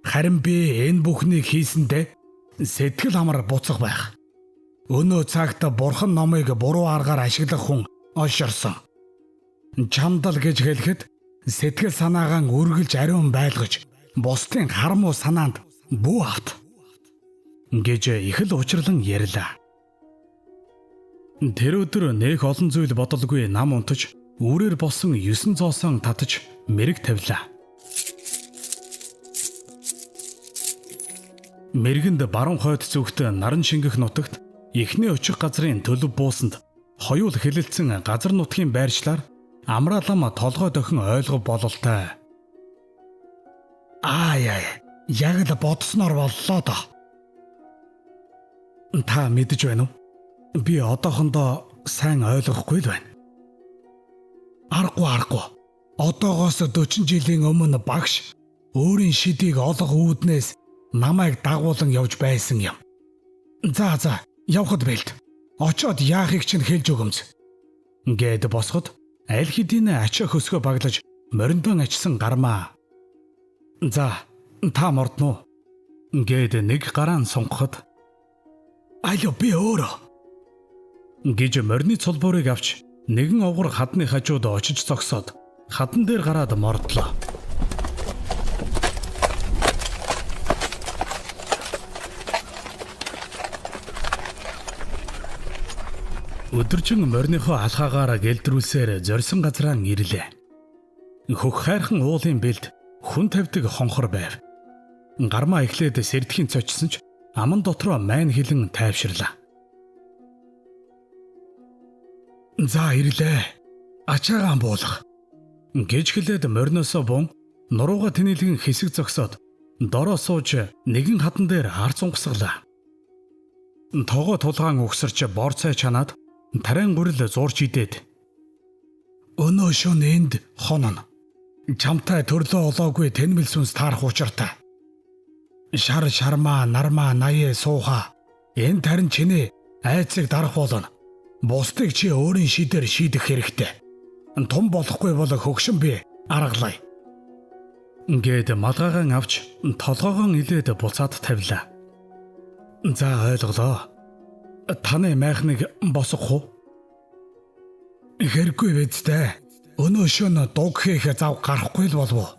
Харин би энэ бүхнийг хийсэндээ сэтгэл амар буцах байх. Өнөө цагт бурхан номыг буруу аргаар ашиглах хүн олширсон. Чамдал гэж хэлэхэд сэтгэл санаагаан үргэлж ариун байлгаж бусдын хар муу санаанд бүү авт гэж их л учирлан ярьлаа. Тэр өдөр нэх олон зүйл бодолгүй нам унтаж үүрээр болсон 9 зоосон татаж мэрэг тавилаа. Мэргэнд баруун хойд зүгт наран шингэх нутагт эхний очих газрын төлөв буусанд хоёул хэлэлцэн газар нутгийн байршлаар амраалам толгой дохин ойлгов бололтой. Аа яа. Яг л бодсноор боллоо доо. Та мэдэж байна уу? Би одоохондоо сайн ойлгохгүй л байна. Аргагүй аргагүй. Одоогоос 40 жилийн өмнө багш өөрийн шидийг олох үүднээс намайг дагуулan явж байсан юм. За за, явхад бэлд. Очоод яахыг чинь хэлж өгөмз. Гээд босоход аль хэдийн ачаа хөсгөө баглаж мориндон ачсан гармаа. За, та мордно уу? Гээд нэг гараан сунгахад алё би өөрөө гэж морины цулбуурыг авч нэгэн овгор хадны хажууд очиж зогсоод хадан дээр гараад мордлоо. Өдөржин мориныхоо алхаагаар гэлдрүүлсээр зорьсон газраа ирлээ. Хөх хайрхан уулын бэлд хүн тавьдаг хонхор байв. Гармаа эхлээд сэрдэхийн цочсон ч аман дотроо майн хилэн тайвширлаа. За ирлээ. Ачаагаан буулга гэж хэлээд мориноосоо бун нурууга тэнэлгэн хэсэг зогсоод дороо сууж нэгэн хадан дээр арц унгасглаа. Тогоо тулгаан угсарч бор цай чанаад тарайн гурил зуурч идээд өнөө шөн энд хонон. Чамтай төрлөө олоогүй тэнмэл сүнс таарах учиртай. Шар шармаа нармаа наяа сууха. Энэ тарин чиний айцыг дарах болно. Бусдыг чи өөрийн шидээр шийдэх хэрэгтэй. Том болохгүй бол хөгшин би аргалаа. Ингээд малгайгаан авч толгоогоон илээд буцаад тавилаа. За ойлголоо. Таны майхныг босгох уу? Хэрэггүй биз дээ. Өнөө шөнө дуг хийх зав гарахгүй л болов уу?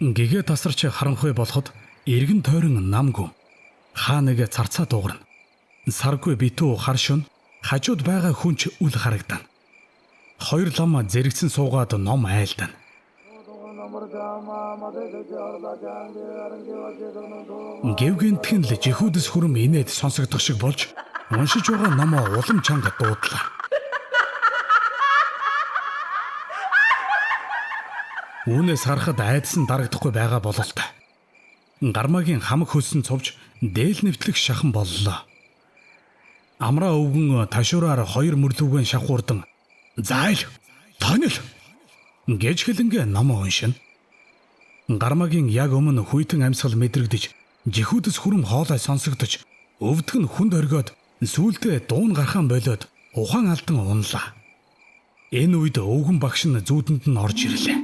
Гэгээ тасарч харанхуй болоход эргэн тойрон намгүй. Хаа нэг царцаа дуугарна. Саргүй битүү хар шөн хажууд байгаа хүнч үл харагдана. Хоёр лам зэрэгцэн суугаад ном айлдана. Гэвгэнтхэн л жихүүдэс хүрм инээд сонсогдох шиг болж уншиж байгаа номоо улам чанга дуудлаа. Үүнээс харахад айдас нь дарагдахгүй байгаа бололтой. Гармаагийн хамаг хөлсөн цувж дээл нэвтлэх шахан боллоо. Амраа өвгөн ташуураар хоёр мөрлөвгөн шавхуурдан "Зайл, тонил" гэж хэлэнгээ номоо уншина. Гармаагийн яг өмнө хүйтэн амьсгал мэдрэгдэж, жихүүдэс хүрм хоолой сонсогдож, өвдг нь хүнд оргиод сүүлдээ дуун гарахаан болиод ухаан алдан унлаа. Энэ үед өвгөн багш нь зүүдэнд нь орж ирлээ.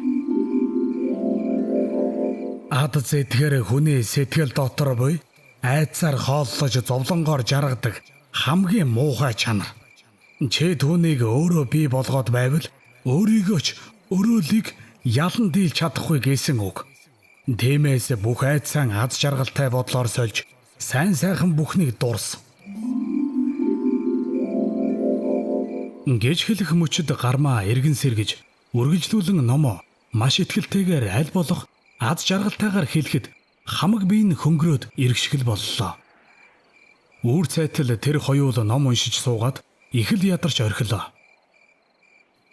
Ад зэтгэр хүний сэтгэл дотор буй айцаар хооллож зовлонгоор жаргадаг хамгийн муухай чанар. Чи түүнийг өөрөө бий болгоод байвал өөрийгөө ч өрөөлийг ялан дийлж чадахгүй гэсэн үг. Тиймээс бүх айцсан аз жаргалтай бодлоор сольж сайн сайхан бүхнийг дурс. Гэж хэлэх мөчд гармаа эргэн сэргэж үргэлжлүүлэн номоо маш итгэлтэйгээр аль болох аз жаргалтайгаар хэлэхэд хамаг бие нь хөнгөрөөд иргэшгэл боллоо. Үүр цайтал тэр хоёул ном уншиж суугаад их л ядарч орхилоо.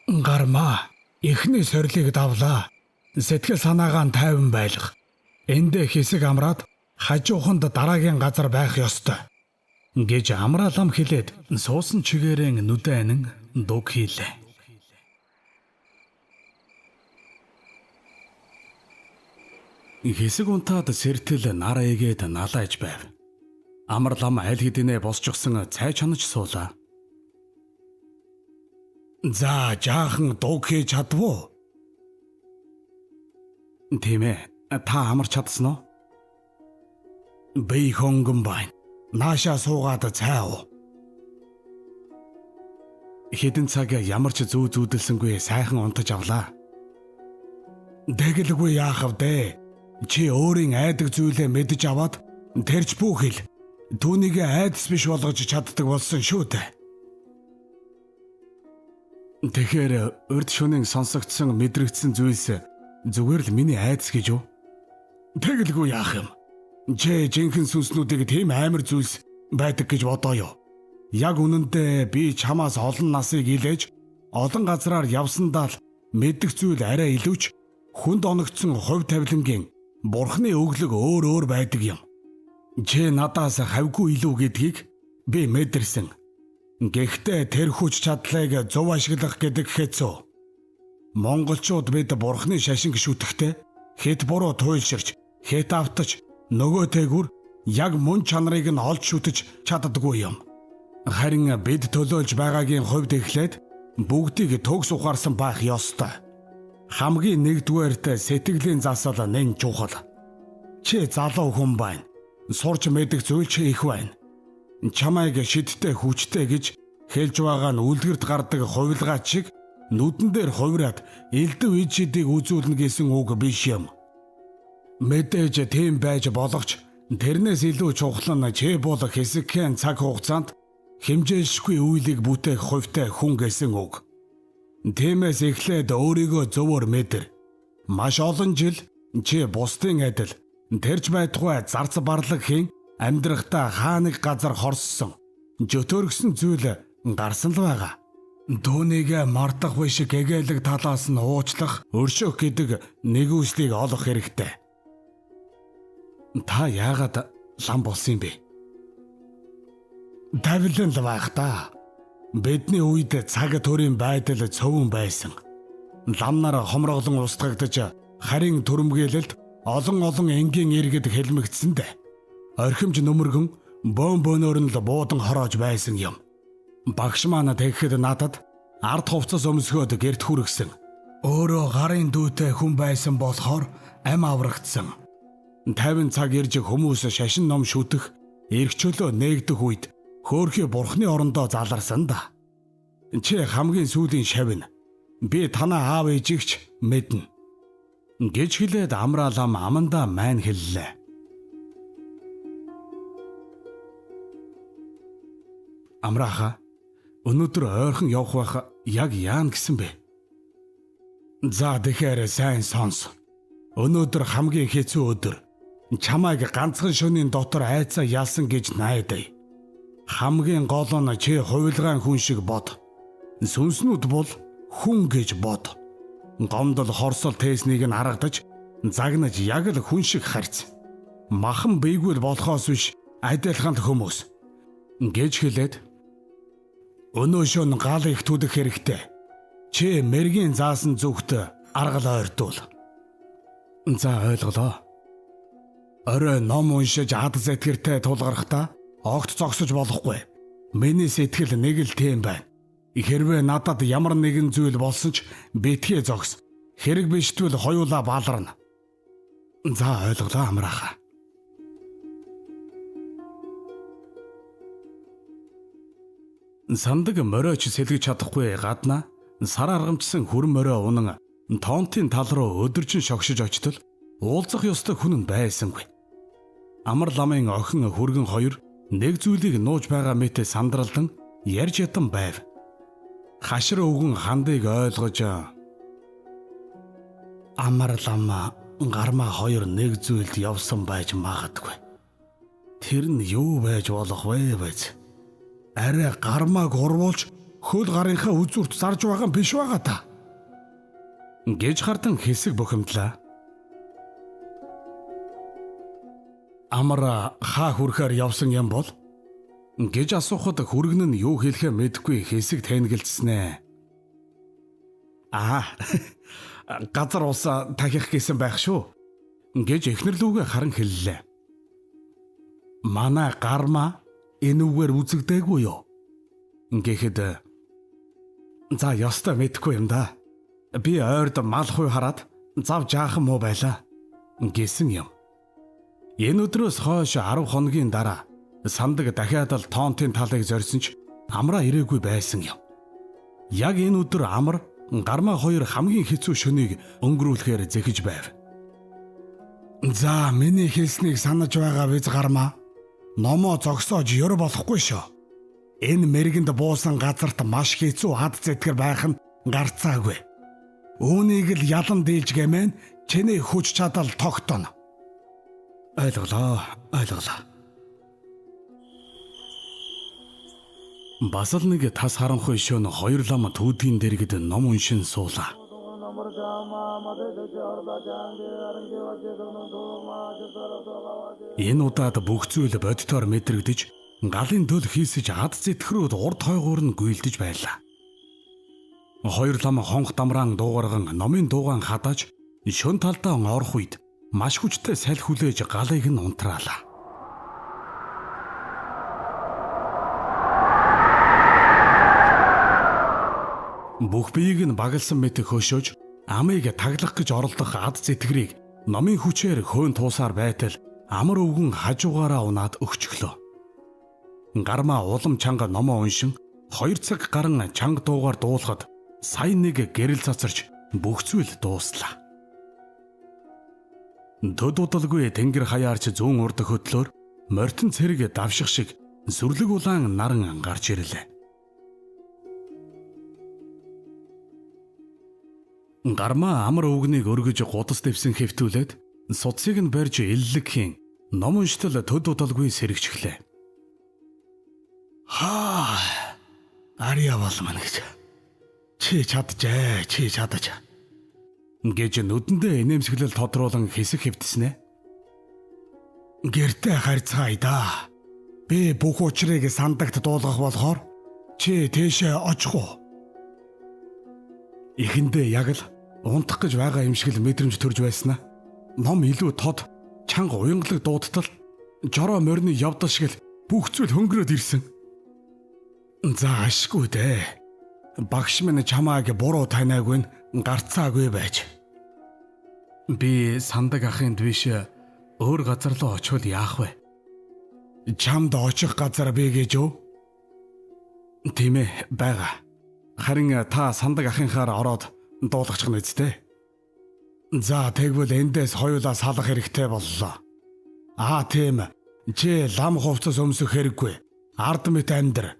Гармаа эхний сорилыг давлаа. Сэтгэл санаагаа тайван байлга. Эндээ хэсэг амраад хажууханд дараагийн газар байх ёстой гэж амраалам хэлээд суусан чигээрэн нүдэ анин дуг хийлээ. Хэсэг унтаад сэртэл нар эгээд налааж байв. Амарлам аль хэдийнэ босчихсон цай чанаж суулаа. За, жаахан дуг хийж чадвуу? Тийм ээ. Та амарч чадсан уу? Би хөнгөн байна. Наашаа суугаад цай уу. Хэдэн цаг ямар ч зүү зүүдэлсэнгүй сайхан унтаж авлаа. Тэгэлгүй яах вэ? Чи өөрийн айдаг зүйлээ мэдэж аваад тэрч бүхэл түүнийг айдас биш болгож чаддаг болсон шүү дээ. Тэгэхээр урд шөнийн сонсогдсон мэдрэгдсэн зүйлс зүгээр л миний айдас гэж юу? Тэгэлгүй яах юм? Чи жинхэнэ сүнснүүдийг тийм амар зүйлс байдаг гэж бодоо юу? Яг үнэндээ би чамаас олон насыг илээж олон газраар явсандаа л мэддэг зүйл арай илүүч Хүнд оногдсон хувь тавилангийн бурхны өглөг өөр өөр байдаг юм. Чи надаас хавьгүй илүү гэдгийг би мэдэрсэн. Гэхдээ тэр хүч чадлыг зөв ашиглах гэдэг хэцүү. Монголчууд бид бурхны шашинг шүтэхдээ хэд буруу туйлширч, хэд автаж, нөгөө тээгүр яг мөн чанарыг нь олж шүтэж чаддаггүй юм. Харин бид төлөөлж байгаагийн хувьд эхлээд бүгдийг төгс ухаарсан байх ёстой. Хамгийн нэгдүгээрт сэтгэлийн засал нэн чухал. Чи залуу хүн байна. Сурч мэдэх зүйл ч их байна. Чамайг шидтэй хүчтэй гэж хэлж байгаа нь үлгэрт гардаг хувилгаач шиг нүдэн дээр хувираад элдв ид шидийг үзүүлнэ гэсэн үг биш юм. Мэдээж тийм байж болох ч тэрнээс илүү чухал нь чи бол хэсэгхэн цаг хугацаанд хэмжээлшгүй үйлийг бүтээх хувьтай хүн гэсэн үг. Тиймээс эхлээд өөрийгөө зөвөр мэдэр. Маш олон жил чи бусдын адил тэрч байтугай зарц барлаг хийн амьдрахдаа хаа нэг газар хорссон, жөтөөргсөн зүйл гарсан л байгаа. Түүнийг мартах биш гэгээлэг талаас нь уучлах, өршөөх гэдэг нэгүслийг олох хэрэгтэй. Та яагаад лам болсон юм бэ? Тавилан л байх та. Бидний үед цаг төрийн байдал цовон байсан. Лам нар хомроглон устгагдаж харин түрэмгийлэлд олон олон энгийн иргэд хэлмэгдсэн дээ. Орхимж нөмөргөн бөөн бөөнөр нь л буудан хороож байсан юм. Багш маань тэгэхэд надад ард хувцас өмсгөөд гэрт хүргэсэн. Өөрөө гарын дүүтэй хүн байсан болохоор ам аврагдсан. 50 цаг ирж хүмүүс шашин ном шүтэх, эрх чөлөө нээгдэх үед хөөхий бурхны орондоо заларсан да. Чи хамгийн сүүлийн шавна. Би танаа аав ээжигч мэднэ. Гэж хэлээд амраалам амандаа майн хэллээ. Амрааха, өнөөдөр ойрхон явах байх яг яана гэсэн бэ? За тэгэхээр сайн сонс. Өнөөдөр хамгийн хэцүү өдөр. Чамайг ганцхан шөнийн дотор айцаа ялсан гэж найдаа. Хамгийн гол нь чи хувилгаан хүн шиг бод. Сүнснүүд бол хүн гэж бод. Гомдол хорсол тээснийг нь аргадаж загнаж яг л хүн шиг харьц. Махан бийгүүл болохоос биш адилхан л хүмүүс. Гэж хэлээд өнөө шөн гал их түдэх хэрэгтэй. Чи мэргийн заасан зүгт аргал ойртуул. За ойлголоо. Орой ном уншиж ад зэтгэртэй тулгархдаа огт зогсож болохгүй. Миний сэтгэл нэг л тийм байна. Хэрвээ надад ямар нэгэн зүйл болсон ч битгий зогс. Хэрэг биштвэл хоёулаа баларна. За ойлголоо амрааха. Сандаг мориоч сэлгэж чадахгүй гадна сар аргамжсан хүрэн морио унан тоонтын тал руу өдөржин шогшиж очтол уулзах ёстой хүн нь байсангүй. Амар ламын охин хүргэн хоёр нэг зүйлийг нууж байгаа мэт сандралдан ярьж ятан байв. Хашир өвгөн хандыг ойлгож Амар лам гармаа хоёр нэг зүйлд явсан байж магадгүй. Тэр нь юу байж болох вэ байж? Арай гармааг урвуулж хөл гарынхаа үзүүрт зарж байгаа юм биш байгаа та. Гэж хардан хэсэг бухимдлаа. Амар хаа хүрэхээр явсан юм бол гэж асуухад хүргэн нь юу хэлэхээ мэдэхгүй хэсэг тэнгэлцснэ. Аа, газар ус тахих гэсэн байх шүү гэж эхнэр лүүгээ харан хэллээ. Манай гармаа энүүгээр үзэгдээгүй юу? Гэхэд за ёстой мэдэхгүй юм да. Би ойрд мал хуй хараад зав жаахан муу байлаа гэсэн юм. Энэ өдрөөс хойш 10 хоногийн дараа сандаг дахиад л тоонтын талыг зорьсон ч амраа ирээгүй байсан юм. Яг энэ өдөр амар гармаа хоёр хамгийн хэцүү шөнийг өнгөрүүлэхээр зэхэж байв. За миний хэлснийг санаж байгаа биз гармаа? Номоо зогсоож ёр болохгүй шүү. Энэ мэргэнд буусан газарт маш хэцүү ад зэтгэр байх нь гарцаагүй. Үүнийг л ялан дийлж гэмээн чиний хүч чадал тогтоно. Ойлголоо, ойлголоо. Бас л нэг тас харанхуй шөнө хоёр лам түүдгийн дэргэд ном уншин суулаа. Энэ удаад бүх зүйл бодитоор мэдрэгдэж, галын төл хийсэж ад зэтгэрүүд урд хойгуур нь гүйлдэж байлаа. Хоёр лам хонх дамраан дуугарган номын дуугаан хадааж шөн талдаа орох үед маш хүчтэй салхи хүлээж галыг нь унтраалаа. Бүх биеийг нь багалсан мэт хөшөөж амыг таглах гэж оролдох ад зэтгэрийг номын хүчээр хөөн туусаар байтал амар өвгөн хажуугаараа унаад өгчглөө. Гармаа улам чанга номоо уншин 2 цаг гарan чанга дуугаар дуулахад сая нэг гэрэл цацарч бүх зүйл дууслаа. Төд удалгүй тэнгэр хаяарч зүүн урд хөдлөөр морьтон цэрэг давших шиг сүрлэг улаан наран гарч ирлээ. Гармаа амар өвгнийг өргөж гудас дэвсэн хэвтүүлээд судсыг нь барьж эллэг хийн ном унштал төд удалгүй сэрэгчглээ. Хаа ария болмно гэж. Чи чаджээ, чи чадаж. Гэж нүдэндээ инээмсэглэл тодруулан хэсэг хэвтснэ. Гэртээ харьцгаая да. Би бүх учрыг сандагт дуулгах болохоор чи тийшээ очих уу? Эхэндээ яг л унтах гэж байгаа юм шиг л мэдрэмж төрж байснаа. Ном илүү тод, чанга уянгалаг дуудтал жороо морины явдал шиг л бүх зүйл хөнгөрөөд ирсэн. За ашгүй дээ. Багш минь чамааг буруу таниагүй нь гарцаагүй байж. Би сандаг ахынд биш өөр газар руу очивол яах вэ? Чамд очих газар би гэж юу? Тийм ээ, байгаа. Харин та сандаг ахынхаар ороод дуулгачих нь үсттэй. За тэгвэл эндээс хоёулаа салах хэрэгтэй боллоо. Аа тийм. Чи лам хувцас өмсөх хэрэггүй. Ард мэт амьдр.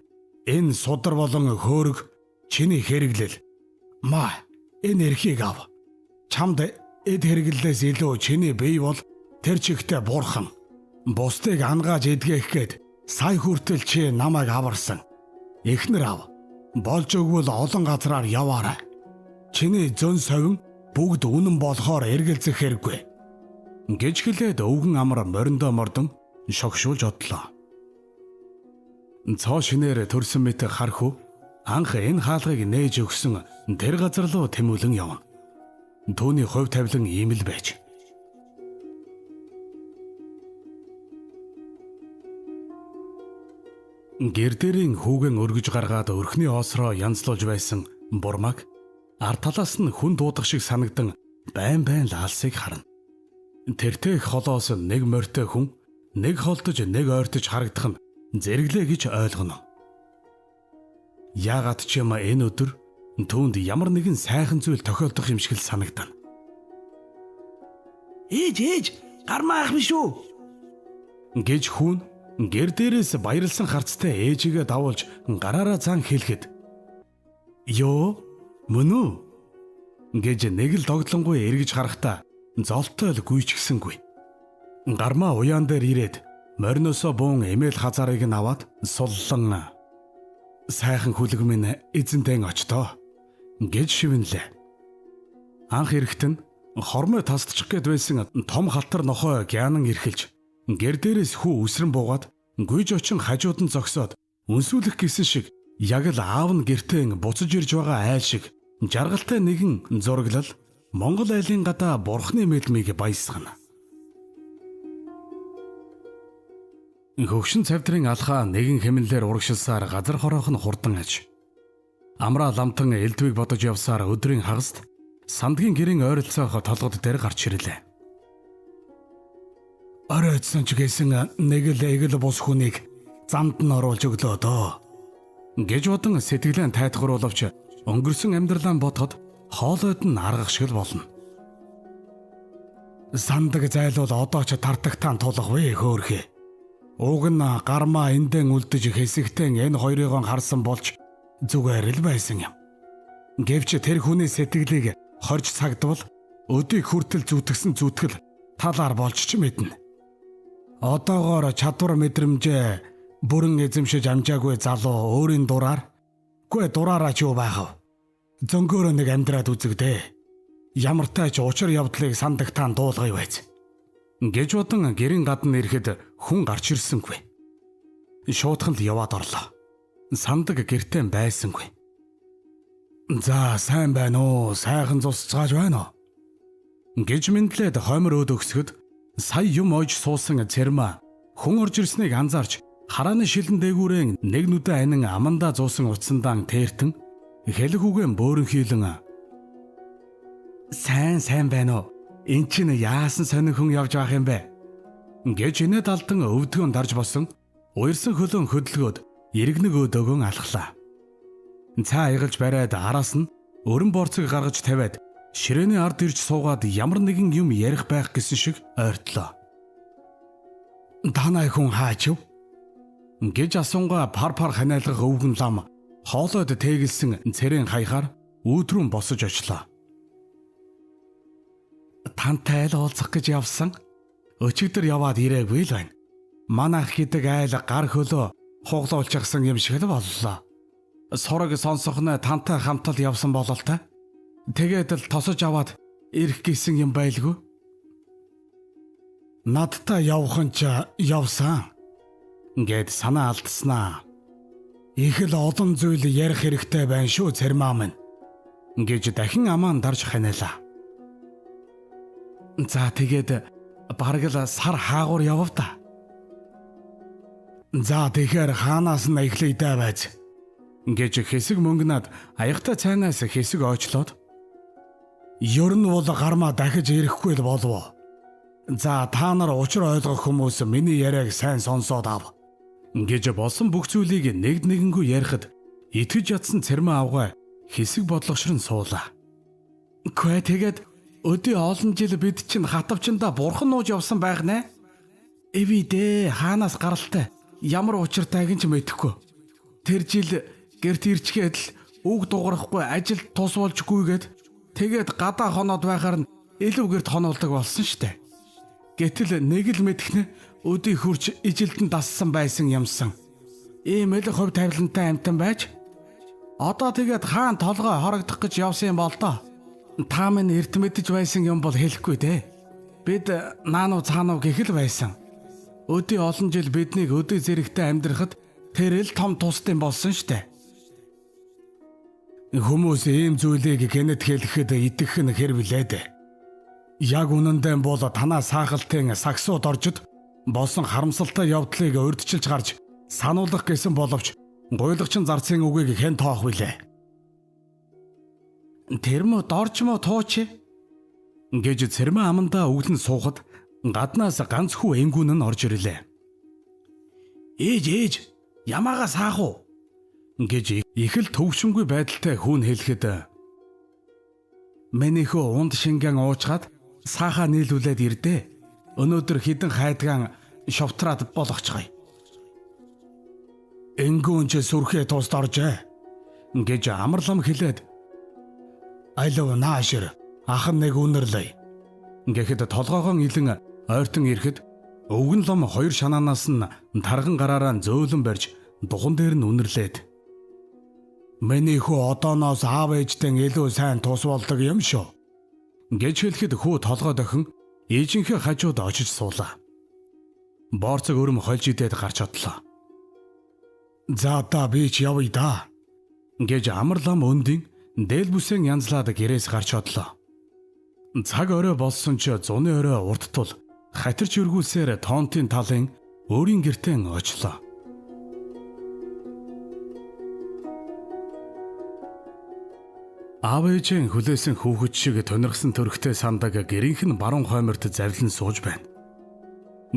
Энэ судар болон хөөрөг чиний хэрэглэл. Ма, энэ эрхийг ав. Чамд эд хэрэглэлээс илүү чиний бие бол тэр чигтээ бурхан. Бусдыг ангааж эдгэх гээд сая хүртэл чи намайг аварсан. Эхнэр ав. Болж өгвөл олон газраар яваарай. Чиний зөн совин бүгд үнэн болохоор эргэлзэх хэрэггүй. Гэж хэлээд өвгөн амар мориндоо мордон шогшуулж одлоо. Цоо шинээр төрсөн мэт хархүү анх энэ хаалгыг нээж өгсөн тэр газар руу тэмүүлэн явна. Түүний хувь тавилан ийм л байж. Гэр дээрийн хүүгэн өргөж гаргаад өрхний оосроо янзлуулж байсан бурмаг ард талаас нь хүн дуудах шиг санагдан байн байн лаалсыг харна. Тэртээ их холоос нэг морьтой хүн нэг холдож нэг ойртож харагдах нь зэрэглээ гэж ойлгоно. Яагаад ч юм энэ өдөр түүнд ямар нэгэн сайхан зүйл тохиолдох юм шиг л санагдана. Ээж ээж гармаа ах биш үү? Гэж хүн гэр дээрээс баярлсан харцтай ээжигээ давуулж гараараа зан хэлэхэд "Йоо, мөн үү?" гэж нэг л догдлонгүй эргэж харахтаа золтой л гүйчгсэнгүй. Гармаа уяан дээр ирээд мориноосоо буун эмээл хазаарыг нь аваад суллан сайхан хүлэг минь эзэнтэн очтоо гэж шивэнлээ. Анх эрэхт нь хормой тасдчих гээд байсан том халтар нохой гянан эрхэлж гэр дээрээс хүү үсрэн буугаад гүйж очин хажууд нь зогсоод үнсүүлэх гэсэн шиг яг л аав нь гэртээ буцаж ирж байгаа айл шиг жаргалтай нэгэн зураглал Монгол айлын гадаа бурхны мэлмийг баясгана. Хөгшин цавдрын алхаа нэгэн хэмнэлээр урагшилсаар газар хоройх нь хурдан аж. Амраа ламтан элдвийг бодож явсаар өдрийн хагаст сандгийн гэрийн ойролцоох толгод дээр гарч ирлээ. Оройтсон ч гэсэн нэг л эгэл бус хүнийг замд нь оруулж өглөө дөө. Гэж бодон сэтгэлээ тайтгаруулвч өнгөрсөн амьдралаа бодоход хоолойд нь аргах шиг л болно. Сандаг зайлуул одоо ч тартагтаан тулах вэ хөөрхөө. Уг нь гармаа эндэн үлдэж хэсэгтэн энэ хоёрыгоо харсан болж зүгээр л байсан юм. Гэвч тэр хүний сэтгэлийг хорж цагдвал өдийг хүртэл зүтгэсэн зүтгэл талаар болж ч мэднэ. Одоогоор чадвар мэдрэмжээ бүрэн эзэмшиж амжаагүй залуу өөрийн дураар гүй дураараа ч юу байх вэ? Зөнгөөрөө нэг амьдраад үзэгдээ. Ямартай ч учир явдлыг сандагтаан дуулгая байз. Гэж бодон гэрийн гадна ирэхэд хүн гарч ирсэнгүй. Шуутхан л яваад орлоо. Сандаг гэртээ байсангүй. За сайн байна уу? Сайхан зусцгааж байна уу? Гэж мэндлээд хоймор өөд өгсөхөд сая юм ойж суусан цэрмаа хүн орж ирснийг анзаарч харааны шилэн дээгүүрэн нэг нүдэ анин амандаа зуусан утсандаан тээртэн хэлэг үгэн бөөрөнхийлэн сайн сайн байна уу? Эн чинь яасан сонин хүн явж байх юм бэ? Гэж инээд алдан өвдгөн дарж босон уярсан хөлөн хөдөлгөөд иргэнэг өөдөөгөн алхлаа. Цаа аягалж бариад араас нь өрөн борцог гаргаж тавиад ширээний ард ирж суугаад ямар нэгэн юм ярих байх гэсэн шиг ойртлоо. Танай хүн хаачив? Гэж асуунгаа пар пар ханиалгах өвгөн лам хоолойд тэгэлсэн цэрэн хаяхаар өөдрөн босож очлоо. Тантай айл уулзах гэж явсан. Өчигдөр яваад ирээгүй л байна. Манайх гэдэг айл гар хөлөө хуглуулчихсан юм шиг л боллоо. Сураг сонсох нь тантай хамтал явсан бололтой. Тэгээд л тосож аваад ирэх гэсэн юм байлгүй. Надтай явах нь ч явсан. Гэд санаа алдснаа. Их л олон зүйл ярих хэрэгтэй байна шүү цэрмаа минь. Гэж дахин амаан дарж ханиалаа. За тэгээд бараг л сар хаагур явав та. За тэгэхээр хаанаас нь эхлэе дээ байз. Гэж хэсэг мөнгнаад аягтай цайнаас хэсэг ойчлоод ер нь бол гармаа дахиж ирэхгүй л болов. За та нар учир ойлгох хүмүүс миний яриаг сайн сонсоод ав. Гэж болсон бүх зүйлийг нэг нэгэнгүй ярихад итгэж ядсан цэрмэн авгай хэсэг бодлогошрон суулаа. Үгүй тэгээд өдий олон жил бид чинь хатавчандаа бурхан нууж явсан байх нэ. Эви дээ хаанаас гаралтай ямар учиртайг нь ч мэдэхгүй. Тэр жил гэрт ирчгээд л үг дуурахгүй ажил тус болжгүйгээд тэгээд гадаа хоноод байхаар нь илүү гэрт хоноолдог болсон штэ. Гэтэл нэг л мэдхнэ өдий хурч ижилдэн дассан байсан юмсан. Ийм л хувь тавилантай амтан байж одоо тэгээд хаан толгой хорогдох гэж явсан юм бол доо. Та минь эрт мэдэж байсан юм бол хэлэхгүй дээ. Бид наануу цаануу гэх л байсан. Өдий олон жил биднийг өдий зэрэгтэй амьдрахад тэр л том тусдын болсон штэ. Хүмүүс ийм зүйлийг гэнэт хэлэхэд итгэх нь хэр билээ дээ. Яг үнэндээ бол танаа саахалтын сагсууд оржид болсон харамсалтай явдлыг урьдчилж гарч сануулгах гэсэн боловч гуйлагчин зарцын үгийг хэн тоох вүлээ? Тэр мө дорж мө тууч гэж цэрмэн амандаа өглөн суухад гаднаас ганц хүү энгүүн нь орж ирлээ. Ээж ээж ямаага саах уу гэж их л төвшөнгүй байдалтай хүүн хэлэхэд миний хөө унд шингэн уучгаад саахаа нийлүүлээд ирдээ. Өнөөдөр хідэн хайдгаан шовтраад болгочихъя. Энгүүн ч сүрхээ тусд оржээ гэж амарлам хэлээд алив наашир ах нь нэг үнэрлээ. Гэхэд толгоогон илэн ойртон ирэхэд өвгөн лом хоёр шанаанаас нь тарган гараараа зөөлөн барьж духан дээр нь үнэрлээд миний хүү одооноос аав ээжтэн илүү сайн тус болдог юм шүү гэж хэлэхэд хүү толгой дохин ээжийнхээ хажууд очиж суулаа. Боорцог өрөм хольж идээд гарч одлоо. За та би ч явъя да гэж амарлам өндийн дээл бүсэн янзлаад гэрээс гарч одлоо. Цаг орой болсон ч зуны орой урт тул хатирч өргүүлсээр тоонтын талын өөрийн гертэн очлоо. Аав ээжийн хүлээсэн хүүхэд шиг тунирхсан төрхтэй сандаг гэрийнх нь баруун хойморт завлан сууж байна.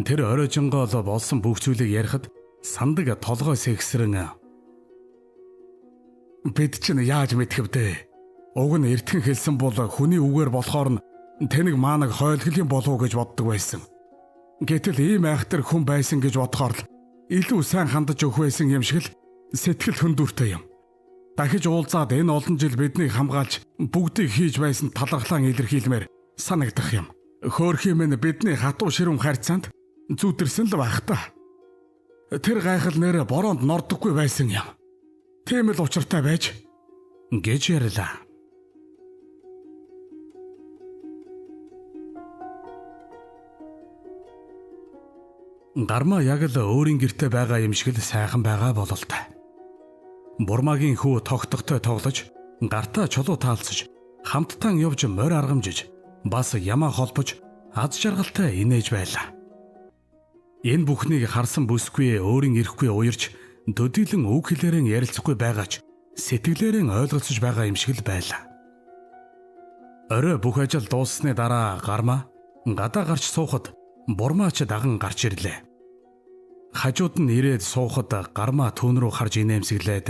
Тэр оройжонгоо л болсон бүх зүйлийг ярихад сандаг толгой сэгсрэн бид чинь яаж мэдэх вдэ? Уг нь эртхэн хэлсэн бол хүний үгээр болохоор нь тэнэг маанаг хойлгол юм болов уу гэж боддог байсан. Гэтэл ийм айхтар хүн байсан гэж бодохоор л илүү сайн хандаж өгөх байсан юм шиг л сэтгэл хөндүүртэй юм. Дахиж уулзаад энэ олон жил биднийг хамгаалж бүгдийг хийж байсан талархлаан илэрхийлмээр санагдах юм. Хөөрхий минь бидний хатуу ширүүн харьцаанд зүудэрсэн л байх та. Тэр гайхал нэр бороонд нордоггүй байсан юм. Тийм л учиртай байж гэж ярьлаа. Гармаа яг л өөрийн гэртээ байгаа юм шиг л сайхан байгаа бололтой. Бурмагийн хүү тогтохтой тоглож, гартаа чулуу таалцаж, хамттан явж морь аргамжиж, бас ямаа холбож аз жаргалтай инээж байлаа. Энэ бүхнийг харсан бүсгүй өөрийн ирэхгүй уярч төдийлөн үг хэлээрэн ярилцахгүй байгаач сэтгэлээрэн ойлголцож байгаа юм шиг л байлаа. Орой бүх ажил дууссаны дараа Гармаа гадаа гарч суухад Бурмаач даган гарч ирлээ. Хажууд нь ирээд суухад Гармаа түүн рүү харж инээмсэглээд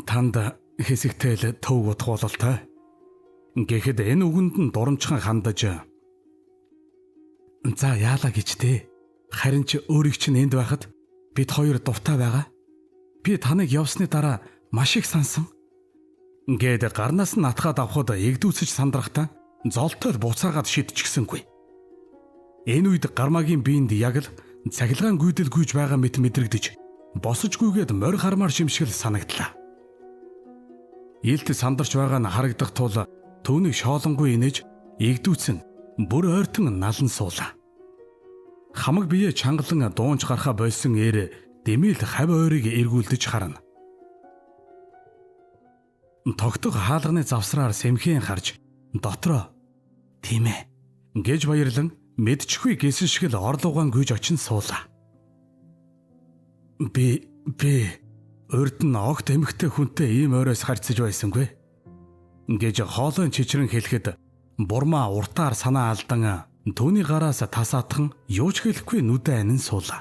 танд хэсэгтэл төв утах бололтой. Гэхэд энэ үгэнд нь дурамчхан хандаж за яалаа гэж дээ. Харин ч өөрийг чинь энд байхад бид хоёр дуртай байгаа. Би таныг явсны дараа маш их сансан. Гээд гарнаас нь атгаад авахд эгдүүцэж сандрахтаа золтой буцаагаад шидчихсэнгүй. Энэ үед Гармаагийн биед яг л цахилгаан гүйдэл гүйж байгаа мэт мэдрэгдэж босож гүйгээд морь хармаар шимшгэл санагдлаа. Илт сандарч байгаа нь харагдах тул түүнийг шоолонгүй инээж эгдүүцэн бүр ойртон налан суулаа. Хамаг бие чангалан дуунч гарахаа болсон эр дэмэл хав ойрыг эргүүлдэж харна. Тогтох хаалганы завсраар сэмхэн харж дотроо тийм ээ гэж баярлан мэдчихгүй гэсэн шиг л орлуугаан гүйж очин суулаа. Би урд нь огт эмэгтэй хүнтэй ийм ойроос харьцаж байсангүй гэж хоолойн чичрэн хэлэхэд Бурмаа уртаар санаа алдан түүний гараас тасаатхан юу ч хэлэхгүй нүдэ анин суулаа.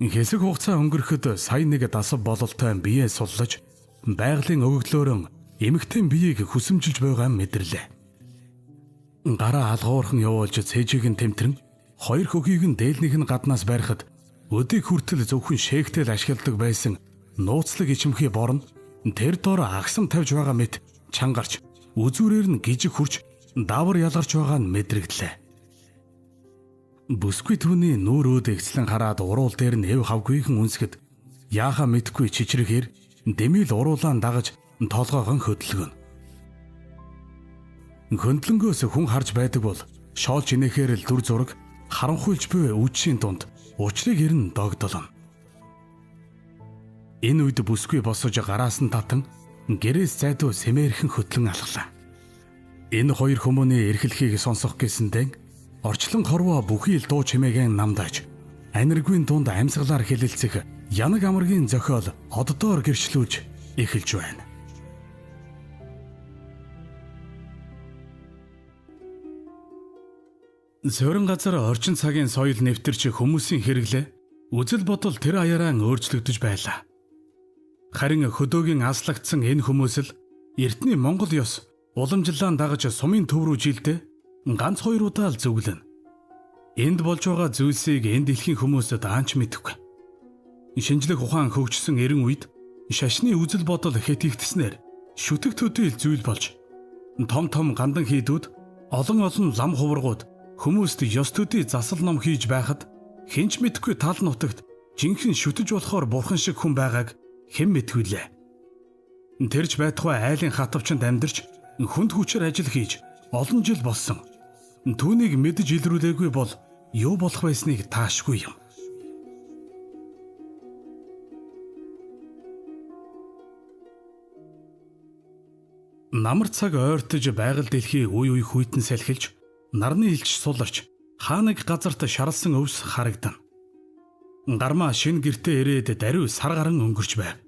Хэсэг хугацаа өнгөрөхөд сая нэг дасав бололтой бие суллаж байгалийн өгөгдлөөрөн эмэгтэй биеийг хүсэмжилж байгаа мэдэрлээ. Гараа алгуурхан явуулж цээжийг нь тэмтрэн хоёр хөхийг нь дээлнийх нь гаднаас барихад өдийг хүртэл зөвхөн шээгтэл ашигладаг байсан нууцлаг ичимхий борн тэр дор агсам тавьж байгаа мэт чангарч үзүүрээр нь гижиг хурч даавар ялгарч байгаа нь мэдрэгдлээ. Бүсгүй түүний нүүр өөд эгцлэн хараад уруул дээр нь эв хавгүйхэн үнсгэд яахаа мэдхгүй чичрэхээр дэмийл уруулаан дагаж толгойгон хөдөлгөнө. Хөндлөнгөөс хүн харж байдаг бол шоолж инээхээр л дүр зураг харанхуйлж буй үдшийн дунд учрыг ирэн догдолно. Энэ үед бүсгүй босож гараас нь татан гэрээс зайдуу сэмээрхэн хөдлөн алхлаа. Энэ хоёр хүмүүний эрхлэхийг сонсох гэсэндээ орчлон хорвоо бүхий л дуу чимээгээ намдааж аниргүйн дунд амьсгалаар хэлэлцэх янаг амаргийн зохиол оддоор гэрчлүүлж эхэлж байна. Суурин газар орчин цагийн соёл нэвтэрч хүмүүсийн хэрэглээ үзэл бодол тэр аяараа өөрчлөгдөж байлаа. Харин хөдөөгийн аслагдсан энэ хүмүүс л эртний Монгол ёс уламжлалаа дагаж сумын төв рүү жилдээ ганц хоёр удаа л зөвлөнө. Энд болж байгаа зүйлсийг энэ дэлхийн хүмүүсд аанч мэдэхгүй. Шинжлэх ухаан хөгжсөн эрен үед шашны үзэл бодол хэтэгдснээр шүтэг төдийл зүйл болж том том гандан хийдүүд олон олон лам хуврагууд хүмүүст ёс төдий засал ном хийж байхад хэн ч мэдэхгүй тал нутагт жинхэнэ шүтэж болохоор бурхан шиг хүн байгааг хэн мэдвүлээ. Тэрч байтугай айлын хатавчанд амьдарч хүнд хүчээр ажил хийж олон жил болсон. Түүнийг мэдэж илрүүлээгүй бол юу болох байсныг таашгүй юм. Намар цаг ойртож байгаль дэлхий үе үе хүйтэн салхилж нарны илч суларч хаа нэг газарт шарлсан өвс харагдана. Гармаа шинэ гэртээ ирээд даруй сар гарan өнгөрч байв.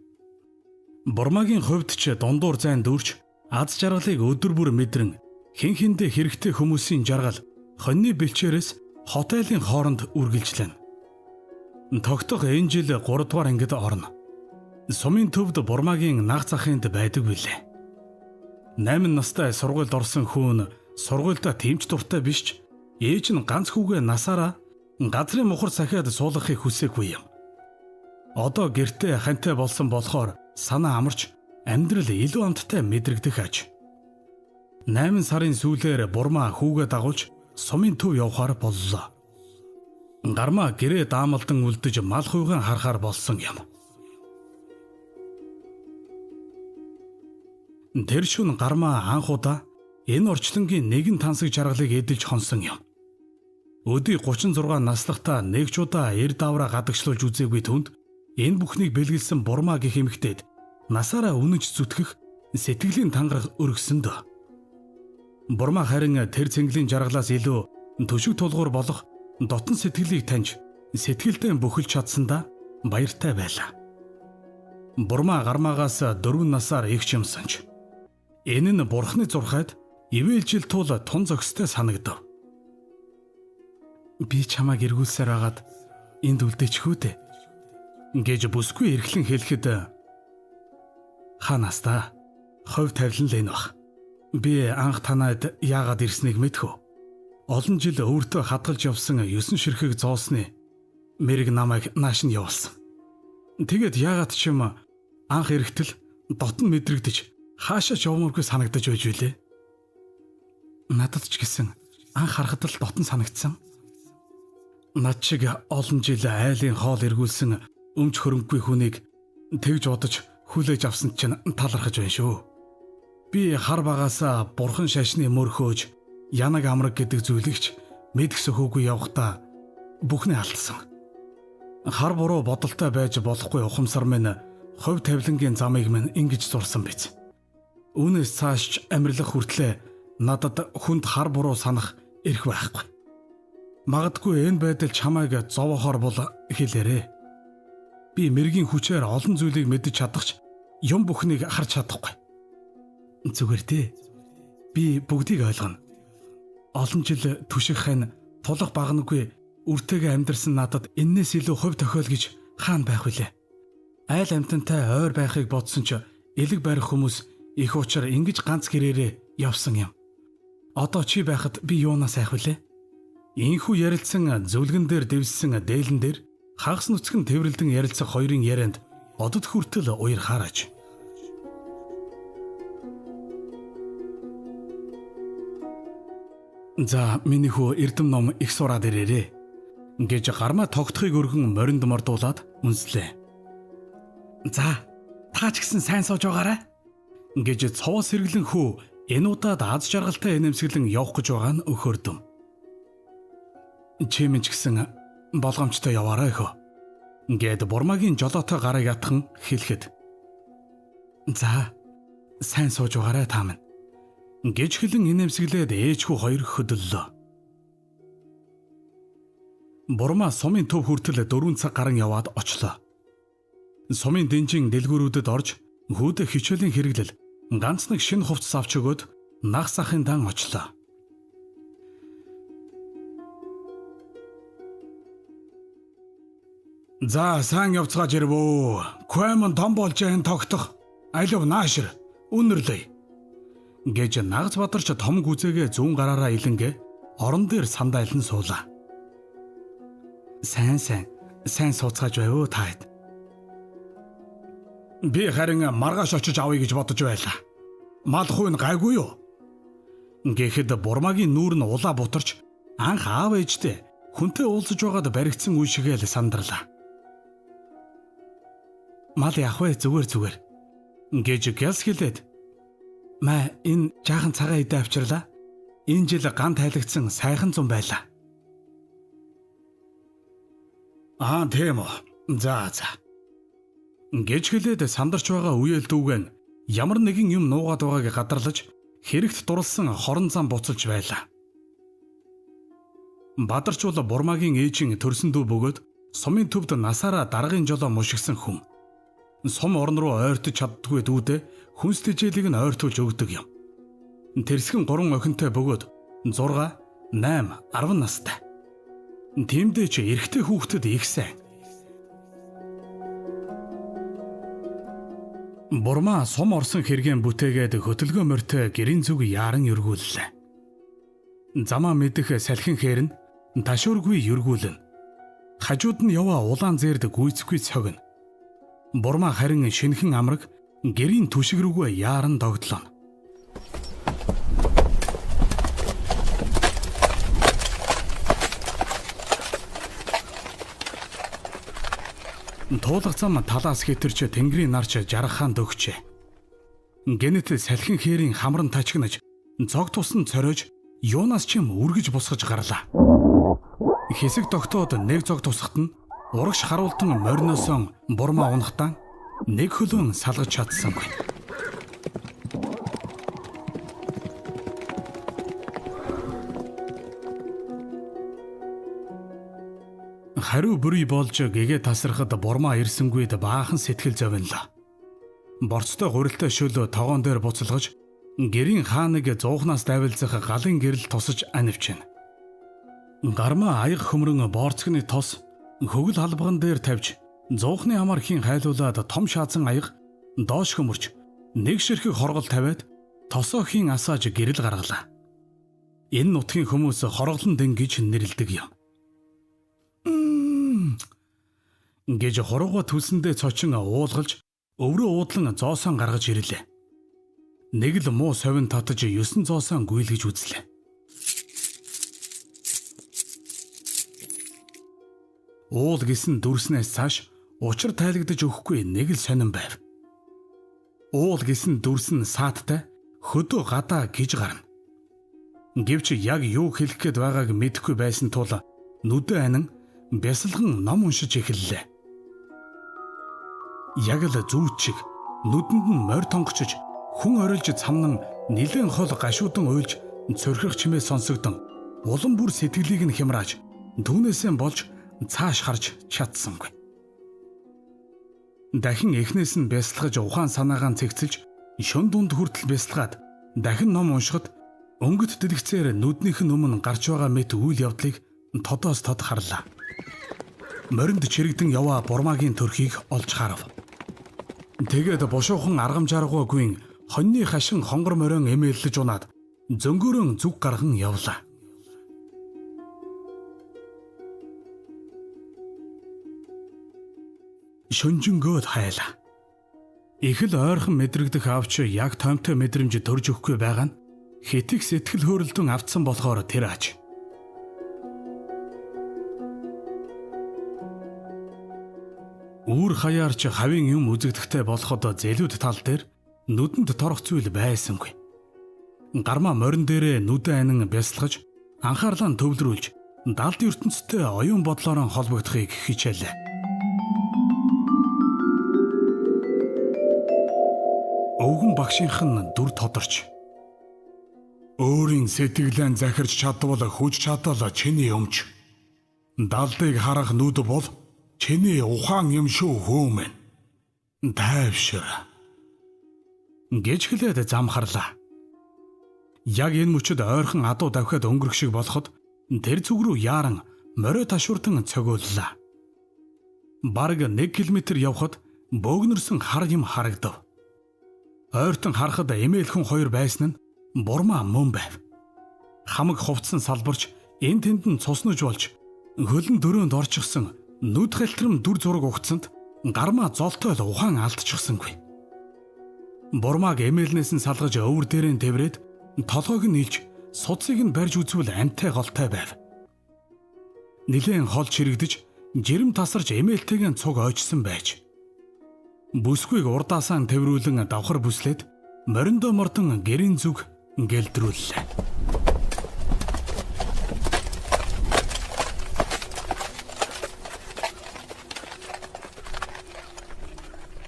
Бурмагийн хувьд ч дундуур зайн дүүрч аз жаргалыг өдөр бүр мэдрэн хэн хэндээ хэрэгтэй хүмүүсийн жаргал хоньны бэлчээрээс хот айлын хооронд үргэлжлэнэ. Тогтох энэ жил 3 дугаар ангид орно. Сумын төвд Бурмагийн наг захынд байдаг билээ. 8 настай сургуульд орсон хүүн сургуульдаа тэмч дуртай биш ч ээж нь ганц хүүгээ насаараа газрын мухар сахиад суулгахыг хүсээгүй юм. Одоо гэртээ хантай болсон болохоор санаа амарч амьдрал илүү амттай мэдрэгдэх аж. 8 сарын сүүлээр Бурмаа хүүгээ дагуулж сумын төв явахаар боллоо. Гармаа гэрээ даамалдан үлдэж мал хуйгаан харахаар болсон юм. Тэр шүн Гармаа анх удаа энэ орчлонгийн нэгэн тансаг жаргалыг эдэлж хонсон юм. Өдий 36 наслахтаа нэг ч удаа эр давраа гадагшлуулж үзээгүй түнд энэ бүхнийг бэлгэлсэн Бурмаа гэх эмэгтэйд насаараа үнэж зүтгэх сэтгэлийн тангараг өргөсөн дөө. Бурмаа харин тэр цэнгэлийн жаргалаас илүү төшөг тулгуур болох дотн сэтгэлийг таньж сэтгэлдээ бөхөлж чадсандаа баяртай байлаа. Бурмаа гармаагаас 4 насаар их юмсан ч энэ нь бурхны зурхайд ивэлжил тул тун зохистой санагдав. Би чамайг эргүүлсээр хагаад энд үлдээчихүү дээ гэж бүсгүй эрхлэн хэлэхэд ханаас та хов тавилан л энэ бах. Би анх танайд яагаад ирснийг мэдэх үү? Олон жил өөртөө хадгалж явсан 9 ширхэг зоосны мэрэг намайг нааш нь явуулсан. Тэгээд яагаад ч юм анх эрэхтэл дотн мэдрэгдэж хаашаа ч явмааргүй санагдаж байж билээ. Надад ч гэсэн анх харахад л дотн санагдсан. Над шиг олон жил айлын хоол эргүүлсэн өмч хөрөнгөгүй хүнийг тэгж бодож хүлээж авсан чинь талархаж байна шүү. Би хар багаасаа бурхан шашны мөр хөөж янаг амраг гэдэг зүйлийг ч мэдэх сөхөөгүй явхдаа бүхний алдсан. Хар буруу бодолтой байж болохгүй ухамсар минь хувь тавилангийн замыг минь ингэж зурсан биз. Үүнээс цааш ч амьрлах хүртлээ надад хүнд хар буруу санах эрх байхгүй. Магадгүй энэ байдал чамайг зовоохоор бол хэлээрээ. Би мэргийн хүчээр олон зүйлийг мэдэж чадах ч юм бүхнийг харж чадахгүй. Зүгээр дээ. Би бүгдийг ойлгоно. Олон жил түших хань тулах багнагүй үртэйгээ амьдарсан надад эннээс илүү хувь тохиол гэж хаана байх вүлээ. Айл амьтантай ойр байхыг бодсон ч элэг барих хүмүүс их учир ингэж ганц гэрээрээ явсан юм. Одоо чи байхад би юунаас айх вүлээ? Ийхүү ярилцсан зүлгэн дээр дэвссэн дээлэн дээр хагас нүцгэн тэврэлдэн ярилцах хоёрын ярианд одод хүртэл уярхаараж. За миний хүү Эрдэм ном их сураад ирээрээ гэж гармаа тогтхыг өргөн моринд мордуулаад үнслээ. За та ч гэсэн сайн сууж байгаарай гэж цовоос сэргэлэн хүү энэ удаад аз жаргалтай инээмсэглэн явах гэж байгаа нь өхөрдөм. Чи минь ч гэсэн болгоомжтой яваарай хөө гэд Бурмагийн жолоотой гарыг атхан хэлэхэд за сайн сууж байгаарай та минь гэж хэлэн инээмсэглээд ээж хүү хоёр хөдөллөө. Бурмаа сумын төв хүртэл 4 цаг гарan яваад очлоо. Сумын дэнжин дэлгүүрүүдэд орж хүүдэ хичээлийн хэрэглэл ганц нэг шинэ хувцас авч өгөөд нагс ахын дан очлоо. За сайн явцгааж ирвөө. Квэмэн том болж энэ тогтох. Алив наашир. Үнэрлэе. Гэж нагц бадарч том гүзээгээ зүүн гараараа илэнгээ орон дээр сандайлан суулаа. Сайн сайн сайн сууцгааж байв та хэд. Би харин маргааш очиж авъя гэж бодож байлаа. Мал хүйн гайгүй юу? Гэхэд Бурмагийн нүүр нь улаа бутарч анх аав ээжтэй хүнтэй уулзаж байгаад баригдсан үе шигээл сандарлаа. Мал явах вэ зүгээр зүгээр гэж гялс хэлээд маа энэ жаахан цагаан идэ авчирлаа. Энэ жил ган тайлагдсан сайхан зам байлаа. Аа тийм үү. За за. Гэж хэлээд сандарч байгаа үеэл дүүгэн ямар нэгэн юм нуугаад байгааг гадарлаж хэрэгт дурлсан хорон зам буцалж байлаа. Бадарч бол Бурмагийн ээжийн төрсөн дүү бөгөөд сумын төвд насаараа даргын жолоо мушигсан хүн. Сум орон руу ойртож чаддгүй дүүдээ хүнс тэжээлийг нь ойртуулж өгдөг юм. Тэрсгэн 3 охинтой бөгөөд 6, 8, 10 настай. Тиймдээ ч эрэгтэй хүүхдэд их сайн. Бурмаа сум орсон хэргийн бүтээгээд хөтөлгөө морьтой гэрийн зүг яаран өргүүллээ. Замаа мэдэх салхин хээр нь ташуургүй өргүүлнэ. Хажууд нь яваа улаан зээрд гүйцэхгүй цогно. Бурмаа харин шинхэн амраг гэрийн түшиг рүүгээ яаран догдлоо. Туулга зам талаас хэтэрч тэнгэрийн нарч жаргахаан дөгчээ. Гэнэт салхин хээрийн хамран тачигнаж зог тусан цориож юунаас ч юм үргэж бусгаж гарлаа. Хэсэг тогтоод нэг зог тусахт нь урагш харуултан мориносон бурмаа унахтаа нэг хөлөөн салгаж чадсангүй. Хариу бүрий болж гэгээ тасрахад бурмаа ирсэнгүйд баахан сэтгэл зовнилоо. Борцтой гурилтай шөл тогоон дээр буцалгаж гэрийн хааныг зуухнаас дайвалзах галын гэрэл тусаж анивчна. Гармаа аяг хөмрөн боорцгны тос хөгөл халбган дээр тавьж зуухны амар хийн хайлуулад том шаазан аяг доош хөмөрч нэг ширхэг хоргол тавиад тосоо хийн асааж гэрэл гаргалаа. Энэ нутгийн хүмүүс хорголон дэн гэж нэрлэдэг юм. Гэж хурууга төлсөндөө цочин уулгалж өврөө уудлан зоосон гаргаж ирлээ. Нэг л муу совин татаж 9 зоосон гүйлгэж үзлээ. Уул гисэн дүрснээс цааш учир тайлагдаж өгөхгүй нэг л сонин байв. Уул гисэн дүрс нь сааттай хөдөө гадаа гэж гарна. Гэвч яг юу хэлэх гээд байгааг мэдэхгүй байсан тул нүдэ анин бясалган ном уншиж эхэллээ. Яг л зүүт шиг нүдэнд нь морь тонгочж хүн орилж цамнан нилээн хол гашуудан уйлж цорхих чимээ сонсогдон улам бүр сэтгэлийг нь хямрааж түүнээсээ болж цааш харж чадсангүй. Дахин эхнээс нь бясалгаж ухаан санаагаа цэгцэлж шөн дунд хүртэл бясалгаад дахин ном уншихад өнгөт дэлгэцээр нүднийх нь өмнө гарч байгаа мэт үйл явдлыг тодоос тод харлаа. Моринд чирэгдэн яваа бурмаагийн төрхийг олж харав. Тэгээд бушуухан аргамжааргүйн хоньны хашин хонгор морион эмээллэж унаад зөнгөөрөн зүг гарган явлаа. Шөнжингөө хайлаа. Их л ойрхон мэдрэгдэх авч яг томтой мэдрэмж төрж өгөхгүй байгаа нь хэтэг сэтгэл хөөрөлдөн автсан болохоор тэр аж. Үүр хаяарч хавийн юм үзэгдэхтэй болоход зэлүүд тал дээр нүдэнд торох зүйл байсангүй. Гармаа морин дээрээ нүдэн анин бясалгаж анхаарлаа төвлөрүүлж далд ертөнцтэй оюун бодлороо холбогдохыг хичээлээ. Өвгөн багшийнх нь дүр тодорч өөрийн сэтгэлээ захирч чадвал хүч чадал чиний өмч. Далдыг харах нүд бол чиний ухаан юм шүү хөөмэн. Тайвшир гэж хэлээд зам харлаа. Яг энэ мөчөд ойрхон адуу давхиад өнгөрөх шиг болоход тэр зүг рүү яаран морио ташууртан цогиуллаа. Бараг 1 км явхад бөөгнөрсөн хар юм харагдав. Ойртон харахад эмээлхэн хоёр байсан нь бурмаа мөн байв. Хамаг хувцсан салбарч эн тэнд нь цуснаж болж хөлн дөрөөнд орчихсон нүд галтрам дүр зураг угтсанд гармаа золтой л ухаан алдчихсангүй. Бурмааг эмээлнээс нь салгаж өвөр дээрээ тэврээд толгойг нь илж судсыг нь барьж үзвэл амтай голтой байв. Нилээн хол чирэгдэж жирэм тасарч эмээлтэйгэн цуг ойчсон байж. Бүсгүйг урдаасаа тэврүүлэн давхар бүслээд мориндоо мордон гэрийн зүг гэлдрүүллээ.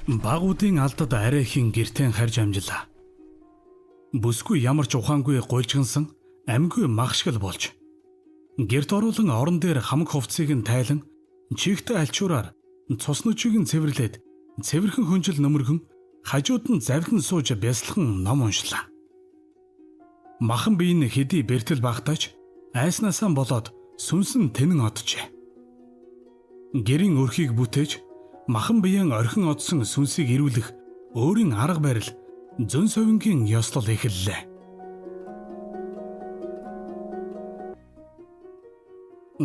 Багуудын алдад арайхийн гэртээ харж амжилаа. Бүсгүй ямар ч ухаангүй гуйлжгансан амьгүй мах шиг л болж. Гэрт оруулан орон дээр хамаг хувцсыг нь тайлан чигтээ альчуураар цуснуучийг нь цэвэрлээд цэвэрхэн хөнжил нөмөргөн хажууд нь завлан сууж бясалхан ном уншлаа. Махан бие нь хэдий бэртэл багтаач айснаасаа болоод сүнсэн тэнэн оджээ. Гэрийн өрхийг бүтээж махан биеэн орхин одсон сүнсийг ирүүлэх өөрийн арга барил зөн совингийн ёслол эхэллээ.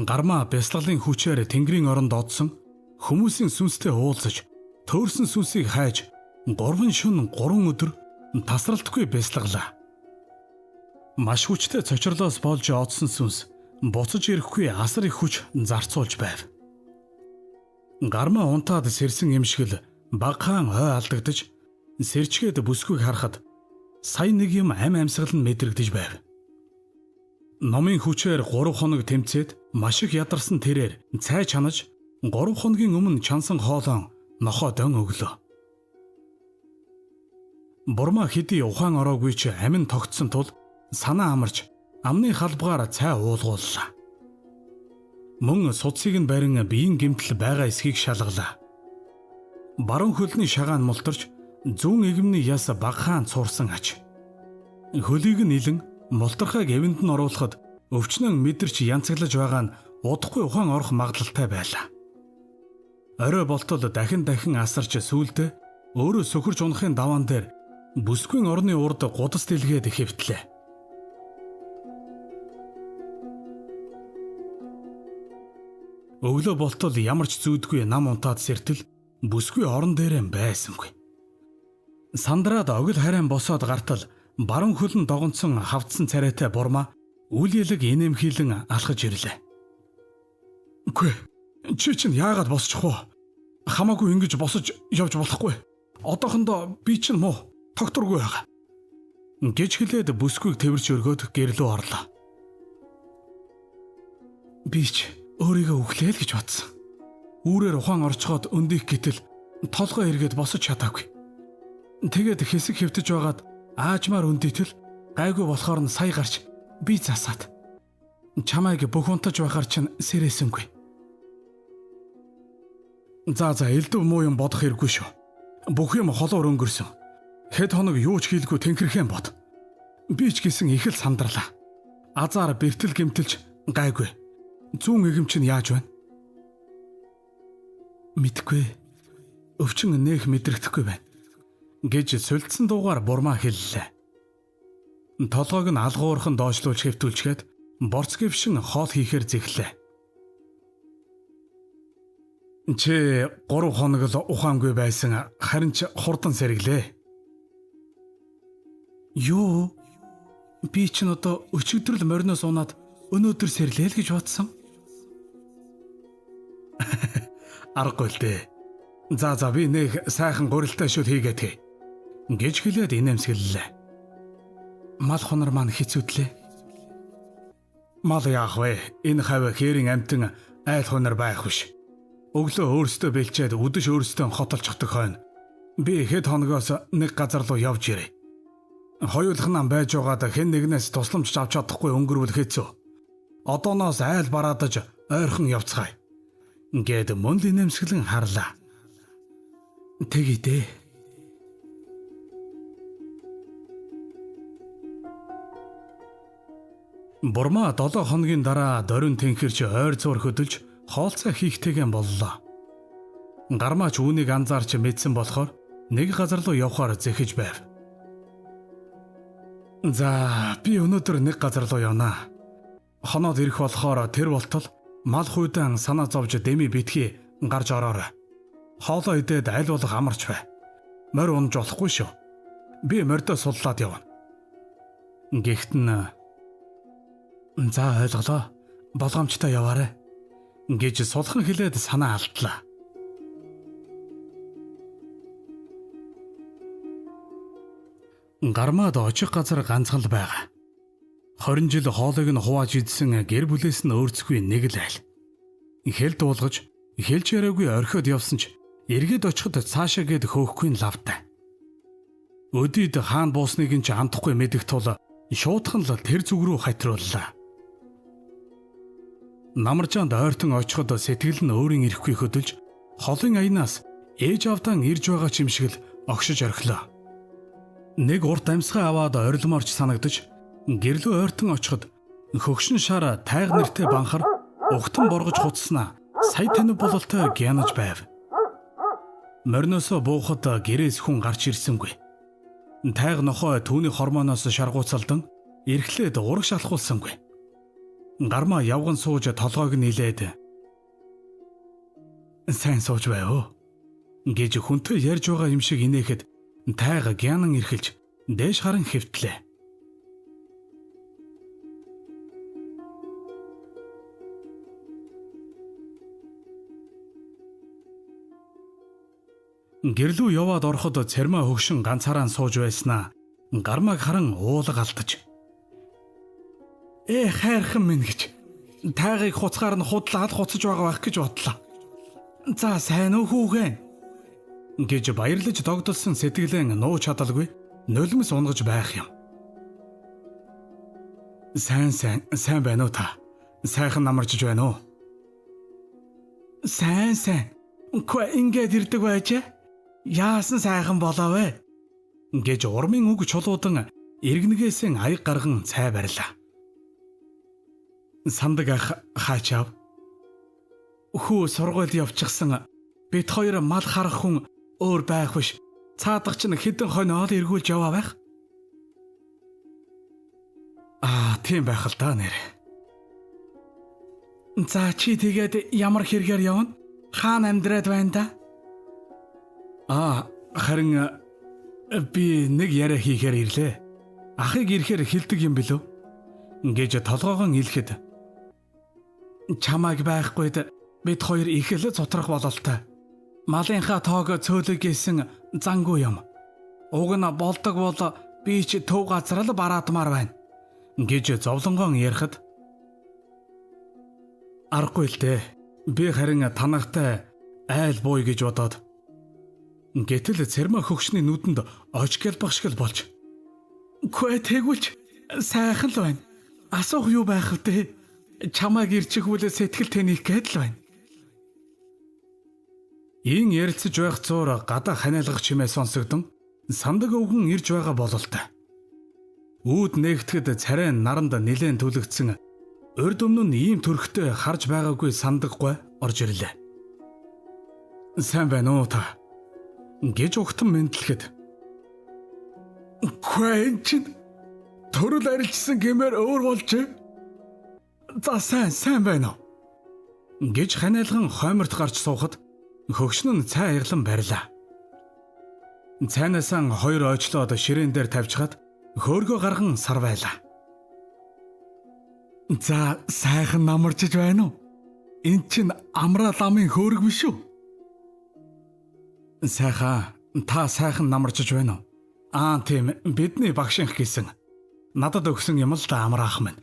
Гармаа бясалгалын хүчээр тэнгэрийн оронд одсон хүмүүсийн сүнстэй уулзаж төөрсөн сүнсийг хайж 3 шөнө 3 өдөр тасралтгүй бясалгалаа. Маш хүчтэй цочрлоос болж одсон сүнс буцаж ирэхгүй асар их хүч зарцуулж байв. Гармаа унтаад сэрсэн юм шиг л багахан ой алдагдаж сэрчгээд бүсгүйг харахад сая нэг юм ам амьсгал нь мэдрэгдэж байв. Номын хүчээр 3 хоног тэмцээд маш их ядарсан тэрээр цай чанаж 3 хоногийн өмнө чансан хоолоон нохоо дон өглөө. Бурмаа хэдий ухаан ороогүй ч амин тогтсон тул санаа амарч амны халбгаар цай уулгууллаа. Мөн судсыг нь барин биеийн гэмтэл байгаа эсхийг шалгалаа. Баруун хөлний шагаан мултарч зүүн эгмний яс багахан цуурсан аж. Хөлийг нь илэн мултархайг эвэнд нь оруулахад өвчнөн мэдэрч янцаглаж байгаа нь удахгүй ухаан орох магадлалтай байлаа. Орой болтол дахин дахин асарч сүүлдээ өөрөө сөхөрч унахын даваан дээр бүсгүйн орны урд гудас дэлгээд хэвтлээ. Өглөө болтол ямар ч зүүдгүй нам унтаад сэртэл бүсгүй орон дээрээ байсангүй. Сандраад огл харайн босоод гартал баруун хөлн догонцсон хавцсан царайтай Бурмаа үл ялэг инээмхийлэн алхаж ирлээ. Үгүй чи чинь яагаад босчих вэ? Хамаагүй ингэж босож явж болохгүй. Одоохондоо би чинь муу тогтворгүй байгаа. Гэж хэлээд бүсгүйг тэрч өргөөд гэрлөө орлоо. Би ч өөрийгөө үхлээ л гэж бодсон. Үүрээр ухаан орчхоод өндих гэтэл толгой эргээд босож чадаагүй. Тэгээд хэсэг хэвтэж байгаад аажмаар өндитэл гайгүй болохоор нь сая гарч би засаад чамайг бүх унтаж байхаар чинь сэрээсэнгүй. За элдв муу юм бодох хэрэггүй шүү. Бүх юм холоор өнгөрсөн. Хэд хоног юу ч хийлгүй тэнхэрхэн бод. Би ч гэсэн их л сандарлаа. Азар бэртэл гэмтэлж гайгүй. Зүүн эгэм чинь яаж байна? Мэдгүй. Өвчин нэх мэдрэхгүй байна гэж сүлдсэн дуугаар Бурмаа хэллээ. Толгойг нь алгуурхан доошлуулж хэвтүүлчгээд борц гэвшин хоол хийхээр зэхлээ. Чи 3 хоног л ухаангүй байсан харин ч хурдан сэргэлээ. Юу? Би чинь одоо өчигдөр л мориноос унаад өнөөдөр сэрлээ л гэж бодсон. Аргагүй л дээ. За би нэг сайхан гурилтай шүл хийгээд хий гэж хэлээд инээмсэглэлээ. Мал хонор маань хэцүүдлээ. Мал яах вэ? Энэ хавь хээрийн амтан айл хонор байх биш. Өглөө өөрсдөө бэлчээд үдэш өөрсдөө хотолцохдаг хойно. Би хэд хоногоос нэг газар руу явж ирээ. Хоёулах нам байж байгаад хэн нэгнээс тусламж авч чадахгүй өнгөрвөл хэцүү. Одооноос айл бараадаж ойрхон явцгаая. Гэд мөн л инээмсэглэн харлаа. Тэгье дээ. Бурмаа 7 хоногийн дараа дорин тэнхэрч ойр зур хөдөлж хоолцоо хийхтэйгэн боллоо. Гармаач үүнийг анзаарч мэдсэн болохоор нэг газар руу явхаар зэхэж байв. За би өнөөдөр нэг газар руу явнаа. Хоноод ирэх болохоор тэр болтол мал хүйдэн санаа зовж дэми битгий гарч ороорой. Хоолоо идээд аль болох амарч бай. Морь унж болохгүй шүү. Би морьдоо суллаад явна. Гэхдээ нь за ойлголоо. Болгоомжтой яваарай гэж сулхан хэлээд санаа алдлаа. Гармаад очих газар ганцхан л байгаа. 20 жил хоолойг нь хувааж идсэн гэр бүлээс нь өөрцгүй нэг л айл. Хэл дуулгаж, хэлж яриаггүй орхиод явсан ч эргээд очиход цаашаа гээд хөөхгүй нь лавтай. Өдийд хаан буусныг нь ч амтахгүй мэдэх тул шуудхан л тэр зүг рүү хатрууллаа. Намаржаанд ойртон очиход сэтгэл нь өөрийн ирэхгүй хөдөлж холын аянаас ээж авдаан ирж байгаа ч юм шиг л огшиж орхилоо. Нэг урт амьсгаа аваад орилмоорч санагдаж гэрлүү ойртон очиход хөгшин шар тайг нэртэй банхар угтан боргож хуцснаа сая танив бололтой гянаж байв. Мориносоо буухад гэрээс хүн гарч ирсэнгүй. Тайг нохой түүний хормооноос шаргууцалдан эрхлээд урагш алхуулсангүй. Гармаа явган сууж толгойг нийлээд сайн сууж байв уу гэж хүнтэй ярьж байгаа юм шиг инээхэд тайга гянан эрхэлж дээш харан хэвтлээ. Гэрлүү яваад ороход цармаа хөгшин ганцаараа сууж байснаа гармааг харан уулга алдаж. Хайрхан минь гэж. Тайгыг хуцгаар нь худлаад хуцаж байгаа байх гэж бодлоо. За сайн уу хүүхэн гэж баярлаж догдолсон сэтгэлэн нууж чадалгүй нулимс унгаж байх юм. Сайн сайн сайн байна уу та? Сайхан намарчж байна уу? Сайн сайн. Үгүй ингээд ирдэг байжээ. Яасан сайхан болоо вэ? Гэж урмын үг чулуудан иргэнгээсээ аяг гарган цай барьлаа. Сандаг ах хаачаав. Хүү сургуульд явчихсан. Бид хоёр мал харах хүн өөр байх биш. Цаадах чинь хэдэн хоноод эргүүлж яваа байх. Аа, тийм байх л да нэр. За чи тэгээд ямар хэрэгээр явна? Хаана амьдраад байна да? Аа, харин би нэг яриа хийхээр ирлээ. Ахыг ирэхээр хилдэг юм билүү? Гэж толгоогон илхэд. Чамайг байхгүйд бид хоёр их л цутрах бололтой. Малынхаа тоог цөөлөг гээсэн зангүй юм. Уг нь болдог бол би ч төв газар л бараадмаар байна. Гэж зовлонгон ярихад аргагүй л дээ. Би харин танахтай айл бууя гэж бодоод. Гэтэл цэрмэ хөгшний нүдэнд очгэл шиг л болж. Үгүй тэгвэл сайхан л байна. Асуух юу байх вэ? Чамайг ирчихвэл сэтгэл тэнийх гээд л байна. Ийн ярилцаж байх зуур гадаа ханиалгах чимээ сонсогдсон сандаг өвгөн ирж байгаа бололтой. Үүд нээгдэхэд царай наранд нилээн түлэгдсэн урд өмнө нь ийм төрхтэй харж байгаагүй сандаггүй орж ирлээ. Сайн байна уу та? Гэж угтан мэндлэхэд. Үгүй энэ чинь төрөл арилжсан гэмээр өөр болжээ. За сайн сайн байна уу? Гэж ханиалган хойморт гарч суухад хөгшин нь цай аяглан барьлаа. Цайнаасаа хоёр ойчлоод ширээн дээр тавьчихад хөөргөө гарган сарвайлаа. За сайхан намарчж байна уу? Эн чинь амраа ламын хөөрг биш үү? Сайхан та сайхан намарчж байна уу? Аа тийм, бидний багшинх гэсэн. Надад өгсөн юм л да амраах минь.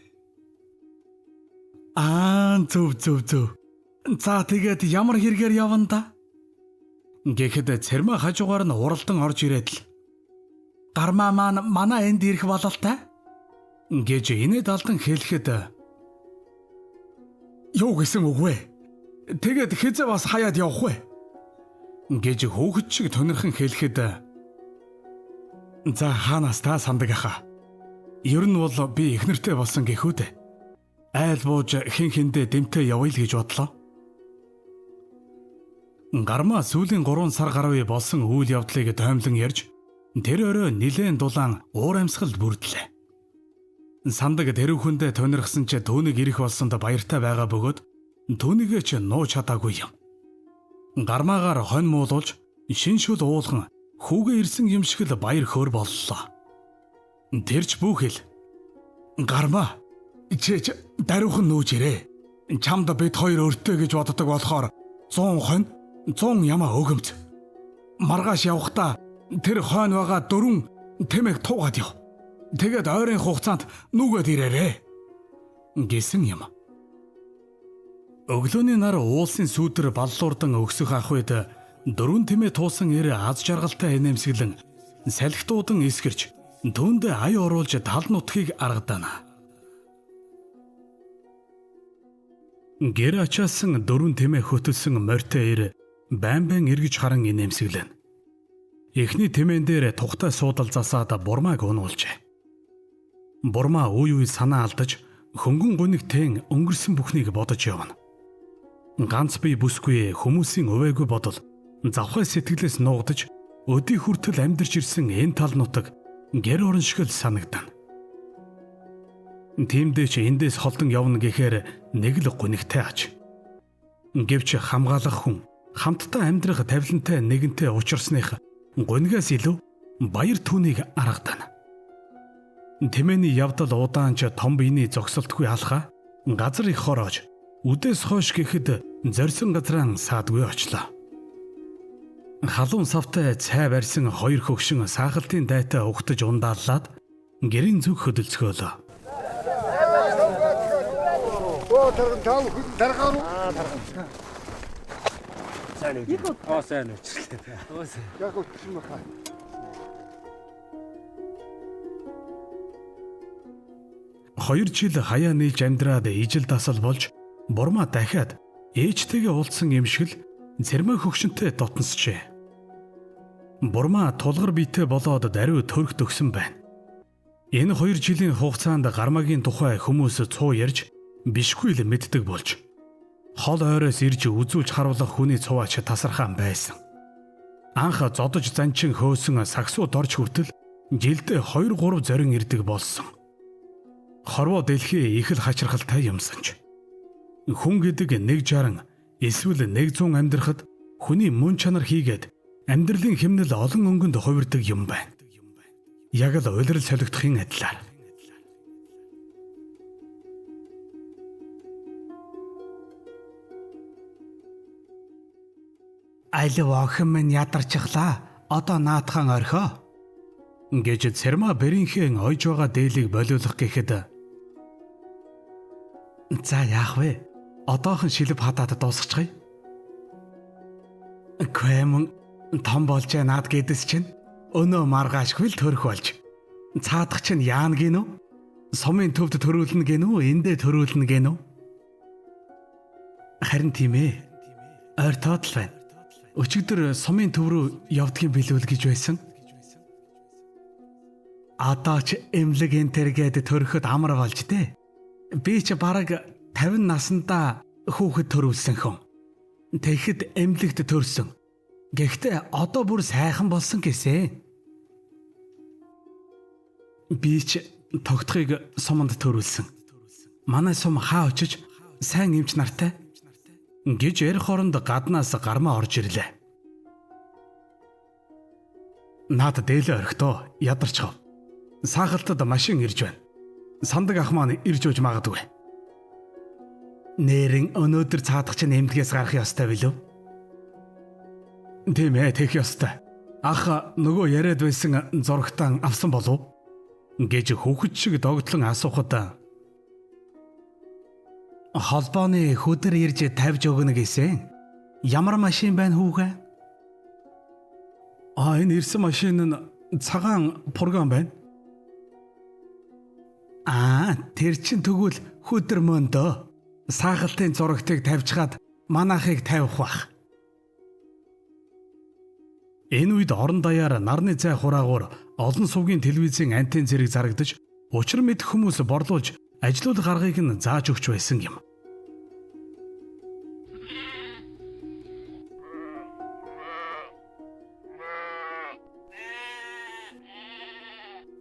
Аа зөв зөв зөв. За тэгээд ямар хэрэгээр явна да? Гэхэд цэрмэ хажуугаар нь уралдан орж ирээд л гармаа маань манай энд ирэх бололтой гэж инээд алдан хэлэхэд юу гэсэн үг вэ? Тэгээд хэзээ бас хаяад явах вэ? Гэж хөөхөд шиг тонирхон хэлэхэд за хаанаас та сандаг аха. Ер нь бол би эхнэртэй болсон гэхүү дээ. Айл бууж хэн хэндээ дэмтэй явъя л гэж бодлоо. Гармаа сүүлийн 3 сар гаруй болсон үйл явдлыг тоймлон ярьж тэр өрөө нилээн дулаан уур амьсгалд бүрдлээ. Сандаг тэрүүхэндээ тонирхсан ч түүнийг ирэх болсонд баяртай байгаа бөгөөд түүнийгээ ч нууж чадаагүй юм. Гармаагаар хонь муулуулж шин шүл уулган хүүгээ ирсэн юм шиг л баяр хөөр боллоо. Тэрч бүхэл гармаа чи даруйхан нүүж ирээ. Чамд бид хоёр өртөө гэж боддог болохоор 100 хонь 100 ямаа өгөмц. Маргааш явахдаа тэр хойно байгаа 4 тэмээг туугаад яв. Тэгээд ойрын хугацаанд нүгэд ирээрээ гэсэн юм. Өглөөний нар уулсын сүүдэр баллуурдан өксөх ах үед 4 тэмээ туусан эр аз жаргалтай инээмсэглэн салхитуудан эсгэрч түүндээ ая оруулж тал нутгийг аргадаана. Гэр ачаасан 4 тэмээ хөтөлсөн морьтой эр байн байн эргэж харан инээмсэглэн. Эхний тэмээн дээр тухтай суудал засаад бурмааг унуулжээ. Бурмаа үе үе санаа алдаж хөнгөн гунигтэн өнгөрсөн бүхнийг бодож явна. Ганц бие бүсгүй хүмүүсийн увайгүй бодол завхай сэтгэлээс нуугдаж өдий хүртэл амьдарч ирсэн энэ тал нутаг гэр орон шиг л санагдана. Тиймдээ ч эндээс холдон явна гэхээр нэг л гунигтай аж. Гэвч хамгаалах хүн хамтдаа амьдрах тавилантай нэгэнтэй учирсных гунигаас илүү баяр түүнийг аргадана. Тэмээний явдал удаан ч том биений зогсолтгүй алхаа газар их хороож үдээс хойш гэхэд зорьсон газраа саадгүй очлоо. Халуун савтай цай барьсан хоёр хөгшин саахалтын дайтай угтаж ундааллаад гэрийн зүг хөдөлцгөөлөө. Оо тарган тав хүн таргаар уу? Аа тарган. Сайн үү? Аа сайн үйлчлээ. Яг өтсөн баха. Хоёр жил хаяа нийлж амьдраад ижил дасал болж Бурмаа дахиад ээжтэйгээ уулзсан юм шиг л Цэрмаа хөгшинтэй дотносчээ. Бурмаа тулгар биетэй болоод даруй төрөх төгсөн байна. Энэ 2 жилийн хугацаанд Гармаагийн тухай хүмүүс цуу ярьж бишгүй л мэддэг болж хол ойроос ирж үзүүлж харуулах хүний цуваач тасархаан байсан. Анх зодож занчин хөөсөн сагсуу дорж хүртэл жилдээ 2 3 зорин ирдэг болсон. Хорвоо дэлхий их л хачирхалтай юмсан ч. Хүн гэдэг 160 эсвэл 100 амьдрахад хүний мөн чанар хийгээд амьдралын хэмнэл олон өнгөнд хувирдаг юм байна. Яг л улирал солигдохын адилаар. Алив охин минь ядарчихлаа. Одоо наатхан орхио. Гэж Цэрмаа бэрийнхээ ойж байгаа дээлийг болиулах гэхэд За яах вэ? Одоохон шилб хадаад дуусгачих. Квэмэн том болж наад гэдэс чинь өнөө маргаашгүй л төрөх болж. Цаадах чинь яана гинүү? Сумын төвд төрүүлнэ гинүү? Эндээ төрүүлнэ гинүү? Харин тийм ээ. Ойртоод л байна. Өчигдөр сумын төв рүү явдгийн билүүл гэж байсан. Одоо ч эмнэлэг энэ тэргээд төрөхөд амар болж дээ. Би ч бараг 50 наснда хүүхэд төрүүлсэн хүн. Тэгэхэд эмнэлэгт төрсөн. Гэхдээ одоо бүр сайхан болсон гэсэ. Би ч тогтхыг суманд төрүүлсэн. Манай сум хаа очиж сайн эмч нартай гэж ярих хооронд гаднаас Гармаа орж ирлээ. Наад дээлээ орхитоо ядарч хав. Саахалтад машин ирж байна. Сандаг ах маань ирж үж магадгүй. Нэрэн өнөөдөр цаадах чинь эмдгээс гарах ёстой билүү? Тийм тех ёстой. Ах нөгөө яриад байсан зурагтаа авсан болов? Гэж хүүхэд шиг догтлон асуухад холбооны хөдөр ирж тавьж өгнө гэсэн. Ямар машин байна хүүгээ? А энэ ирсэн машин нь цагаан пурган байна. Аа, тэр чин тэгвэл хөдөр мөндөө. Саахалтын зурагтыг тавьчихад манайхыг тавих бах. Энэ үед орон даяар нарны зай хураагуур олон сувгийн телевизийн антен зэрэг зарагдаж учир мэдэх хүмүүс борлуулж ажилуулах аргыг нь зааж өгч байсан юм.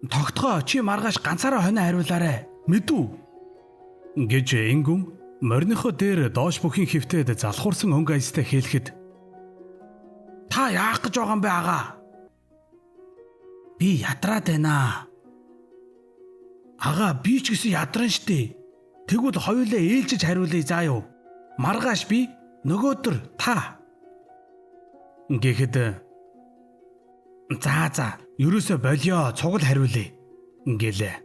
Тогтгоо чи маргааш ганцаараа хонио хариулаарэ. Мэдүү гэж Ингүн моринхоо дээр доош бүхийн хөвтөд залхуурсан өнгө аястай хэлэхэд та яах гэж байгаа юм бэ агаа? Би ядраад байна. Агаа би ч гэсэн ядран штэ. Тэгвэл хоёулаа ээлжиж хариулъя заа юу. Маргааш би нөгөөдөр та. Гэхэд за ерөөсө болио цугал хариулъя гэлээ.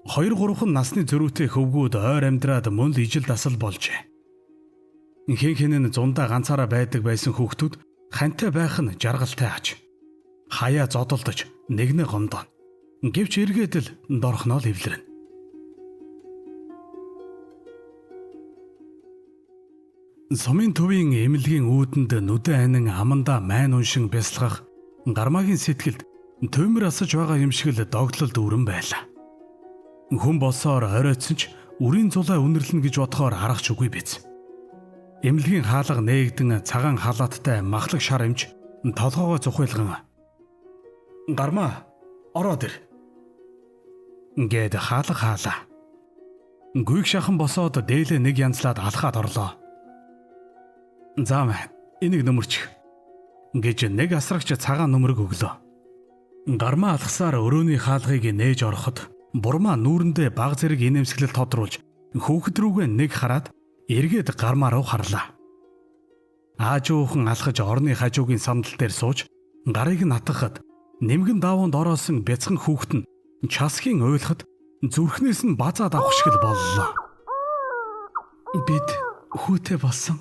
2 3хан насны зөрүүтэй хөвгүүд ойр амьдраад мөн л ижил дасал болжээ. Хэн хэн нь зундаа ганцаараа байдаг байсан хүүхдүүд хантай байх нь жаргалтай аж. Хаяа зодолдож нэгнэ гомдоно. Гэвч эргээд л дорхноо л эвлэрнэ. Сумын төвийн эмнэлгийн үүдэнд нүдэн анин амандаа майн уншин бясалгах Гармаагийн сэтгэлд төмөр асаж байгаа юм шиг л догтлол дүүрэн байлаа. Хүн болсоор оройтсон ч үрийн зулай үнэрлэнэ гэж бодохоор арга ч үгүй биз. Эмнэлгийн хаалга нээгдэн цагаан халааттай махлаг шар эмч толгоогоо цухуйлган "Гармаа, ороод ир" гээд хаалга хаалаа. Гүйг шахан босоод дээлээ нэг янзлаад алхаад орлоо. "Заа, энийг нөмөрчих" гэж нэг асрагч цагаан нүмерэг өглөө. Гармаа алхасаар өрөөний хаалгыг нээж ороход Бурмаа нүүрэндээ баг зэрэг инээмсэглэл тодруулж хүүхэд рүүгээ нэг хараад эргээд Гармаа руу харлаа. Аажуухан алхаж орны хажуугийн сандал дээр сууж гарыг нь атгахад нэмгэн давуунд ороосон бяцхан хүүхэд нь часхийн уйлахад зүрхнээс нь базаад авах шиг л боллоо. Бид хүүтэй болсон.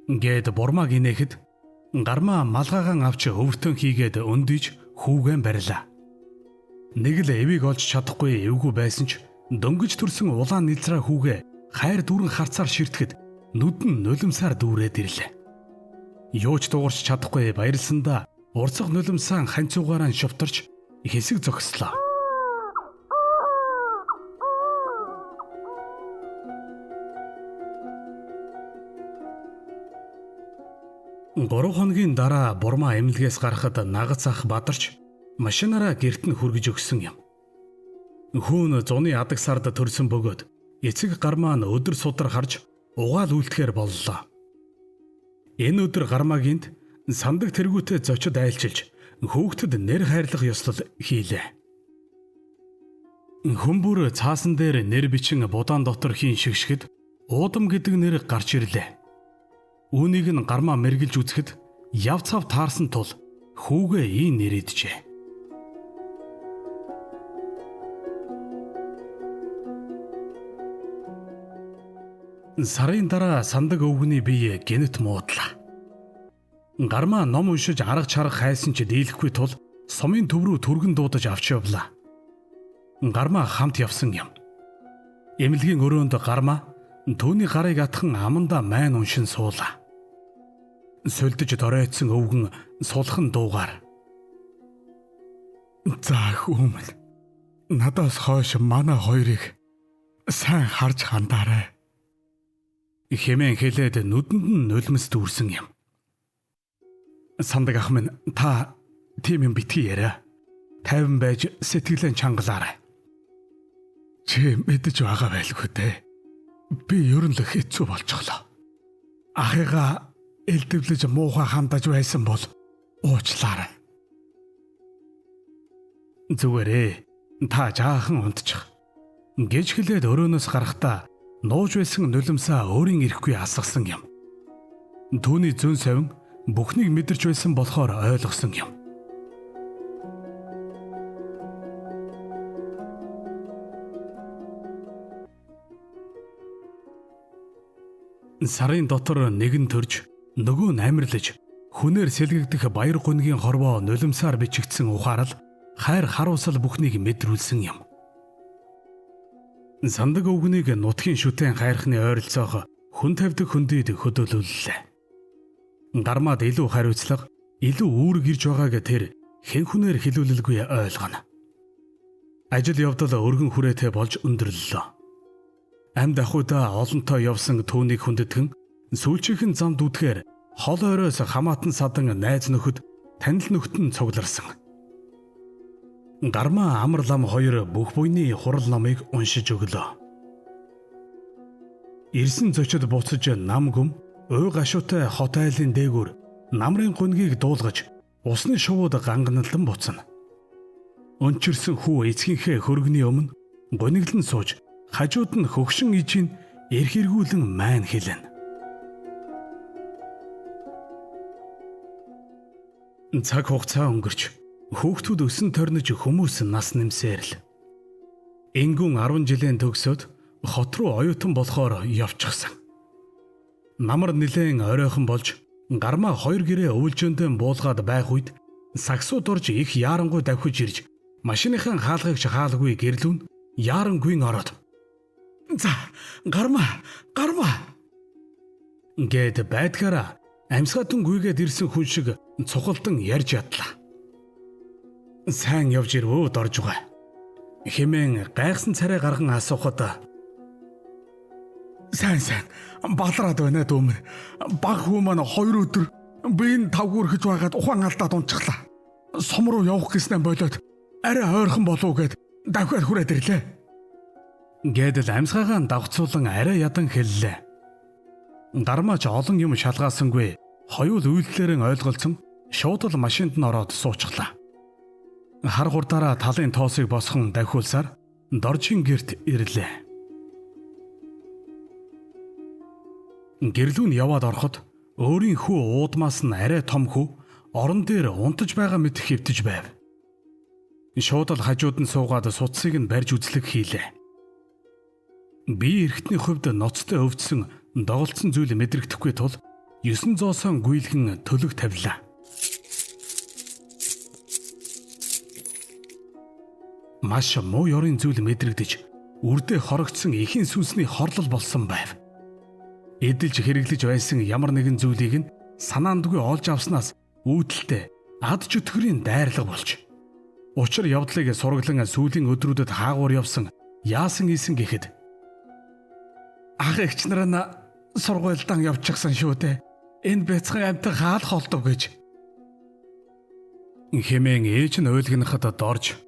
Гээд Бурмаг инээхэд Гармаа малгайгаан авч өвөртөн хийгээд өндийж хүүгэн барилаа. Нэг л эвийг олж чадахгүй эвгүй байсан ч дөнгөж төрсөн улаан нэлзраа хүүгээ хайр дүүрэн харцаар ширтгэд нүд нь нулимсаар дүүрээд ирлээ. Юу ч дуугарч чадахгүй баярлсандаа урцах нулимсаа ханцуугаараа шувтарч хэсэг зогслоо. Гурван хоногийн дараа Бурмаа эмнэлгээс гарахад нагац ах бадарч машинаараа гэрт нь хүргэж өгсөн юм. Хүүн зуны адаг сард төрсөн бөгөөд эцэг Гармаа нь өдөр судар харж угаал үлдэхээр боллоо. Энэ өдөр Гармаагинд сандаг тэргүүтээ зочид айлчилж хүүхдэд нэр хайрлах ёслол хийлээ. Хүмүүр цаасан дээр нэр бичин будаан дотор хийн шигшгэд уудам гэдэг нэр гарч ирлээ. Үүнийг нь Гармаа мэргэлж үзэхэд яв цав таарсан тул хүүгээ ийн нэрийджээ. Сарын дараа сандаг өвгөний бие гэнэт муудлаа. Гармаа ном уншиж арга чарга хайсан ч дийлэхгүй тул сумын төв рүү түргэн дуудаж авч явлаа. Гармаа хамт явсан юм. Эмнэлгийн өрөөнд Гармаа түүний гарыг атхан амандаа майн уншин суулаа. Сөлдөж доройтсон өвгөн сулхан дуугаар. За хүмүүн. Надаас хойш манай хоёрыг сайн харж хандаарай. Хэмээн хэлээд нүдэнд нь нулимс дүүрсэн юм. Сандаг ах минь та тийм юм битгий яриа. Тайван байж сэтгэлээ чангалаарай. Чи мэдэж байгаа байлгүй дээ. Би ер нь л хэцүү болчихлоо. Ахыгаа элдвлэж муухай хандаж байсан бол уучлаарай. Зүгээрээ та жаахан унтчих. Гэж хэлээд өрөөнөөс гарахдаа нууж байсан нулимсаа өөрийн ирэхгүй асгасан юм. Түүний зүүн совин бүхнийг мэдэрч байсан болохоор ойлгосон юм. Сарын дотор нэгэн төрж нөгөө нь амирлаж хүнээр сэлгэгдэх баяр гунгийн хорвоо нулимсаар бичигдсэн ухаарал хайр харуулсал бүхнийг мэдрүүлсэн юм. Сандаг өвгнийг нутгийн шүтэн хайрхны ойролцоох хүн тавьдаг хөндийд хөдөөлүүллээ. Гармаад илүү хариуцлага, илүү үүрэг ирж байгааг тэр хэн хүнээр хэлүүлэлгүй ойлгоно. Ажил явдал өргөн хүрээтэй болж өндөрлөлөө. Амьд ахуйдаа олонтоо явсан түүнийг хүндэтгэн сүүлчийнхэн замд үдэхээр хол ойроос хамаатан садан найз нөхөд танил нөхдөд нь цугларсан. Гармаа амар лам хоёр бүх буйны хурал номыг уншиж өглөө. Ирсэн зочид буцаж нам гүм уй гашуутай хот айлын дээгүүр намрын гунгийг дуулгаж усны шувууд ганганалдан буцна. Өнчирсэн хүү эцгийнхээ хөргөний өмнө гуниглан сууж хажууд нь хөгшин ижин эрх эргүүлэн майн хэлнэ. Цаг хугацаа өнгөрч хүүхдүүд өсөн торнож хүмүүс нас нэмсээр л. Ингүүн 10 жилийн төгсөөд хот руу оюутан болохоор явчихсан. Намар нилээн оройхон болж Гармаа хоёр гэрээ өвлжөөндөө буулгаад байх үед сагсууд орж их яарангуй давхиж ирж машиныхаа хаалгыг хаалгүй гэрлүүн яарангүйн ороод За Гармаа Гармаа гэд байдгаараа амьсгаатан гүйгээд ирсэн хүн шиг цухалдан ярьж ядлаа. Сайн явж ирвөө дорж байгаа. Хэмээн гайхсан царай гарган асуухад сайн сайн балраад байна дүүмэн. Баг хүү маань 2 өдөр би энэ тавгуур гэж байгаад ухаан алдаад унчихлаа. Сум руу явах гэснээ болоод арай ойрхон болов гэд давхиад хүрээд ирлээ. Гэдэл амьсгаагаан давхцуулан арай ядан хэллээ. Гармаач олон юм шалгаасангүй хоёул үйлдэлээрэн ойлголцсон шууд л машинд нь ороод суучихлаа. Хар хурдаараа талын тоосыг босгон давхиулсаар Доржийн герт ирлээ. Гэрлүү нь яваад ороход өөрийн хүү уудмаас нь арай том хүү орон дээр унтаж байгаа мэт хэвтэж байв. Шууд л хажууд нь суугаад судсыг нь барьж үзлэг хийлээ. Бие эрхтний хувьд ноцтой өвдсөн доголдсон зүйл мэдрэгдэхгүй тул 9 зоосон гүйлгэн төлөг тавилаа. Маш муу ёрын зүйл мэдрэгдэж үрдээ хорогдсон эхийн сүнсний хорлол болсон байв. Эдэлж хэрэглэж байсан ямар нэгэн зүйлийг нь санаандгүй олж авснаас үүдэлтэй ад чөтгөрийн дайрлага болж учир явдлыг сураглан сүүлийн өдрүүдэд хаагуур явсан яасан исэн гэхэд ах эгч нар нь сургуульдан явчихсан шүү дээ. Энэ бяцхан амьтан хаалх олдов гэж хэмээн ээж нь уйлгнахад дорж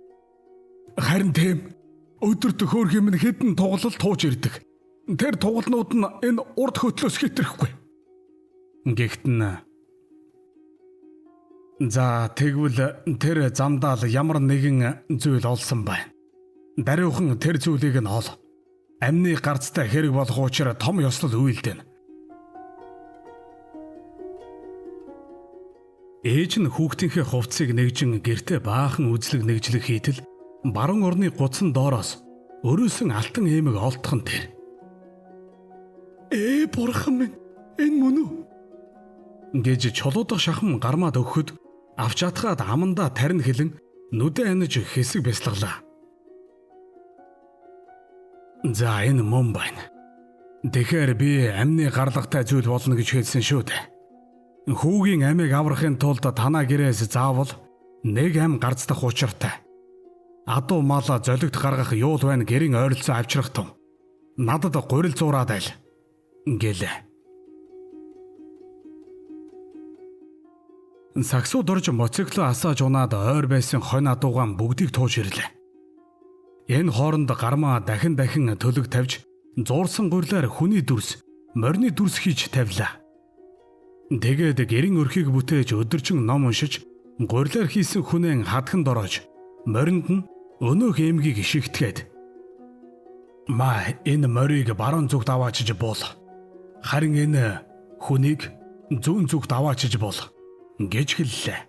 Харин тийм өдөрт хөөх юм хэдэн туглал тууж ирдэг. Тэр тугалнууд нь энэ урд хөтлөөс хэтрэхгүй. Гэхдээ нь за тэгвэл тэр замдаа л ямар нэгэн зүйл олсон байна. Даруйхан тэр зүйлийг нь ол. Амны гарцтай хэрэг болох учраа том ёслол үйлдэнэ. Ээж нь хүүхдийнхээ хувцсыг нэгжин гэртээ баахан үзлэг нэгжлэг хийтэл баруун орны гудсан доороос өрөөсөн алтан ээмэг олдох нь тэр. Ээ бурхан минь, энэ мөн үү? Гэж чулуудах шахам гармаад өгөхөд авч атгаад амандаа тарин хэлэн нүдэ аниж хэсэг бясалгалаа. За энэ мөн байна. Тэгэхээр би амны гарлагтай зүйл болно гэж хэлсэн шүү дээ. Хүүгийн амийг аврахын тулд танаа гэрээс заавал нэг ам гарцдах учиртай. Адуу мала золигт гаргах юул байна гэрийн ойролцоо авчрах тун. Надад гурил зуураад айл гэлээ. Саксуу дорж моцикло асааж унаад ойр байсан хонь адуугаан бүгдийг тууж ирлээ. Энэ хооронд гармаа дахин дахин төлөг тавьж зуурсан гурилаар хүний дүрс, морины дүрс хийж тавилаа. Тэгээд гэрийн өрхийг бүтээж өдөржин ном уншиж гурилаар хийсэн хүнээ хадхан дороож моринд нь өнөөх эмгийг шигтгээд маа энэ морийг баруун зүгт аваачиж буул. Харин энэ хүнийг зүүн зүгт аваачиж буул гэж хэллээ.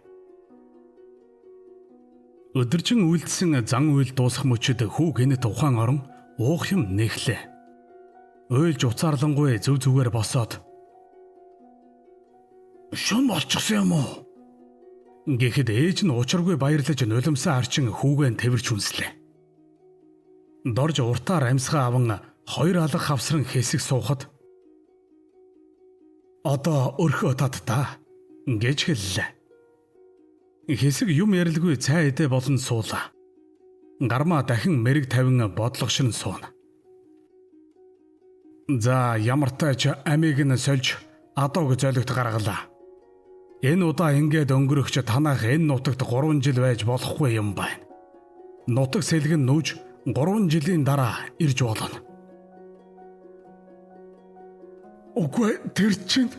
Өдөржин үйлдсэн зан үйл дуусах мөчид хүү гэнэт ухаан орон уух юм нэхлээ. Уйлж уцаарлангүй зөв зүгээр босоод Шун болчихсон юм уу? Гэхэд ээж нь учиргүй баярлаж нулимсаа арчин хүүгээ тэвэрч үнслээ. Дорж уртаар амьсгаа аван хоёр алга хавсран хэсэг суухад одоо өрхөө татта гэж хэллээ. Хэсэг юм ярилгүй цай эдэ болон суулаа. Гармаа дахин мэрэг тавин бодлогошрон сууна. За ямартай ч амийг нь сольж адууг золигт гаргалаа. Энэ удаа ингээд өнгөрөхч танах энэ нутагт 3 жил байж болохгүй юм байна. Нутаг сэлгэн нүүж 3 жилийн дараа ирж болно. Үгүй тэр чинь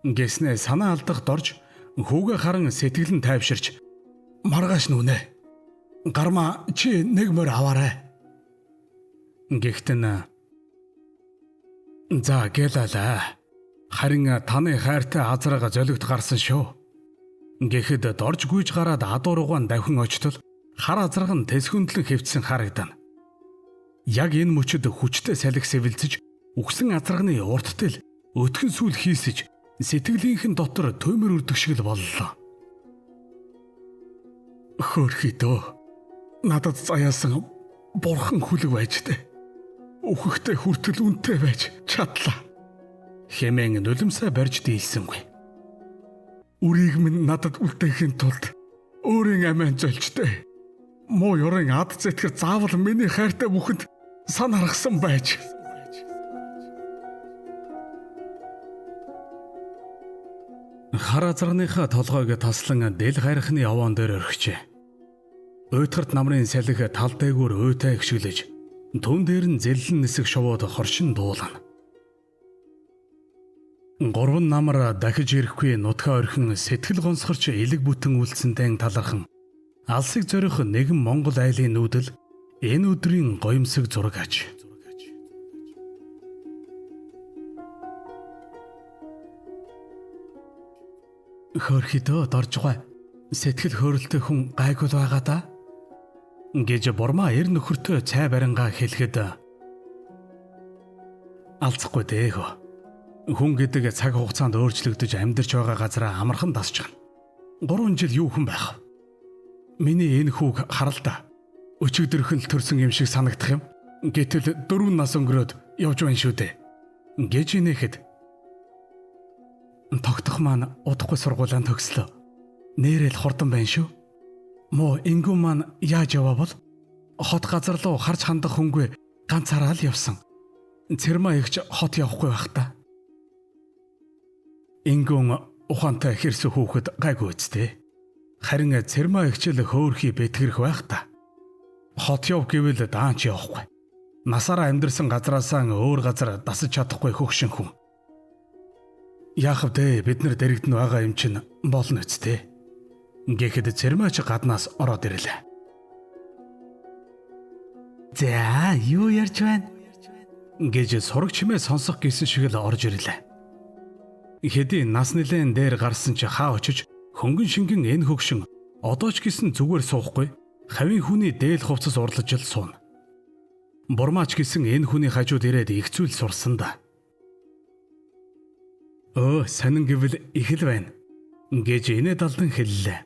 гэснээ санаа алдах дорж хүүгээ харан сэтгэл нь тайвширч маргааш нүнэ. Гармаа чи нэг морь аваарай. Гэхдээ нь за гэлалаа. Харин таны хайртай азрага золигт гарсан шүү. Гэхэд дорж гүйж гараад адуу руугаан давхин очтол хар азраг нь тэсхүндлэн хэвтсэн харагдана. Яг энэ мөчөд хүчтэй салхи сэвэлзэж үхсэн азрагны урт тэл өтгөн сүл хийсэж сэтгэлийнх нь дотор төмөр үрдэх шиг л боллоо. Хөөрхий дөө. Надад заяасан бурхан хүлэг байж тээ. Үхэхтэй хүртэл үнэтэй байж чадлаа. Хэмээн нулимсаа барьж дийлсэнгүй. Үрийг минь надад үлдээхийн тулд өөрийн амиа зольж тээ. Муу ёрын ад зэтгэр заавал миний хайртай бүхэнд сан харгасан байж. Хар азарныхаа толгойг таслан дэл хайрхны овоон дээр орхижээ. Уйтгарт намрын салхи тал дээгүүр уйтай гიშгэлж түн дээр нь зэллэн нисэх шувууд хоршин дуулана. Гурван намар дахиж ирэхгүй нутгаа орхин сэтгэл гонсгорч элэг бүтэн үлдсэнтэй талархан алсыг зорих нэгэн Монгол айлын нүүдэл энэ өдрийн гоёмсог зураг аж. Хөөрхөдөө доржгой сэтгэл хөөрөлтэй хүн гайгүй л байгаа да гэж бурмаа эр нөхөртөө цай барингаа хэлэхэд Алцахгүй дээ хөө. Хүн гэдэг цаг хугацаанд өөрчлөгдөж амьдарч байгаа газараа амархан дасчихна. 3 жил юу хүн байх вэ? Миний энэ хүүг харал та. Өчигдөрхөн л төрсөн юм шиг санагдах юм. Гэтэл 4 нас өнгөрөөд явж байна шүү дээ. Гэж инехэд тогтох маань удахгүй сургуулаа төгслөө. Нэрэл хурдан байна шүү. Муу ингүү маань яаж яваа бол хот газар руу харж хандах хүнгүй ганцаараа л явсан. Цэрмаа ихч хот явахгүй байх та. Ингүүн ухаантай хэрсэ хүүхэд гайгүй үсттэй. Харин цэрмаа ихчэл хөөхий бэтгэрэх байх та. Хот яв гэвэл даанч явахгүй. Насаараа амьдэрсэн газраасаа өөр газар дасаж чадахгүй хөгшин хүн. Яах вэ, бид нар дэрэгдэн байгаа юм чинь болно үсттэй. Гэхэд цэрмаач гаднаас ороод ирлээ. За, юу ярьж байна? Гэж сураг чимээ сонсох гэсэн шиг л орж ирлээ. Хэдий нас нэлээн дээр гарсан чи хаа очиж хөнгөн шингэн энэ хөгшин одоо ч гэсэн зүгээр суухгүй хавийн хүний дээл хувцас урлаж л сууна. Бурмаач гэсэн энэ хүний хажууд ирээд их зүйл сурсан да. Өө, сонин гэвэл их л байна гэж инээ далдан хэллээ.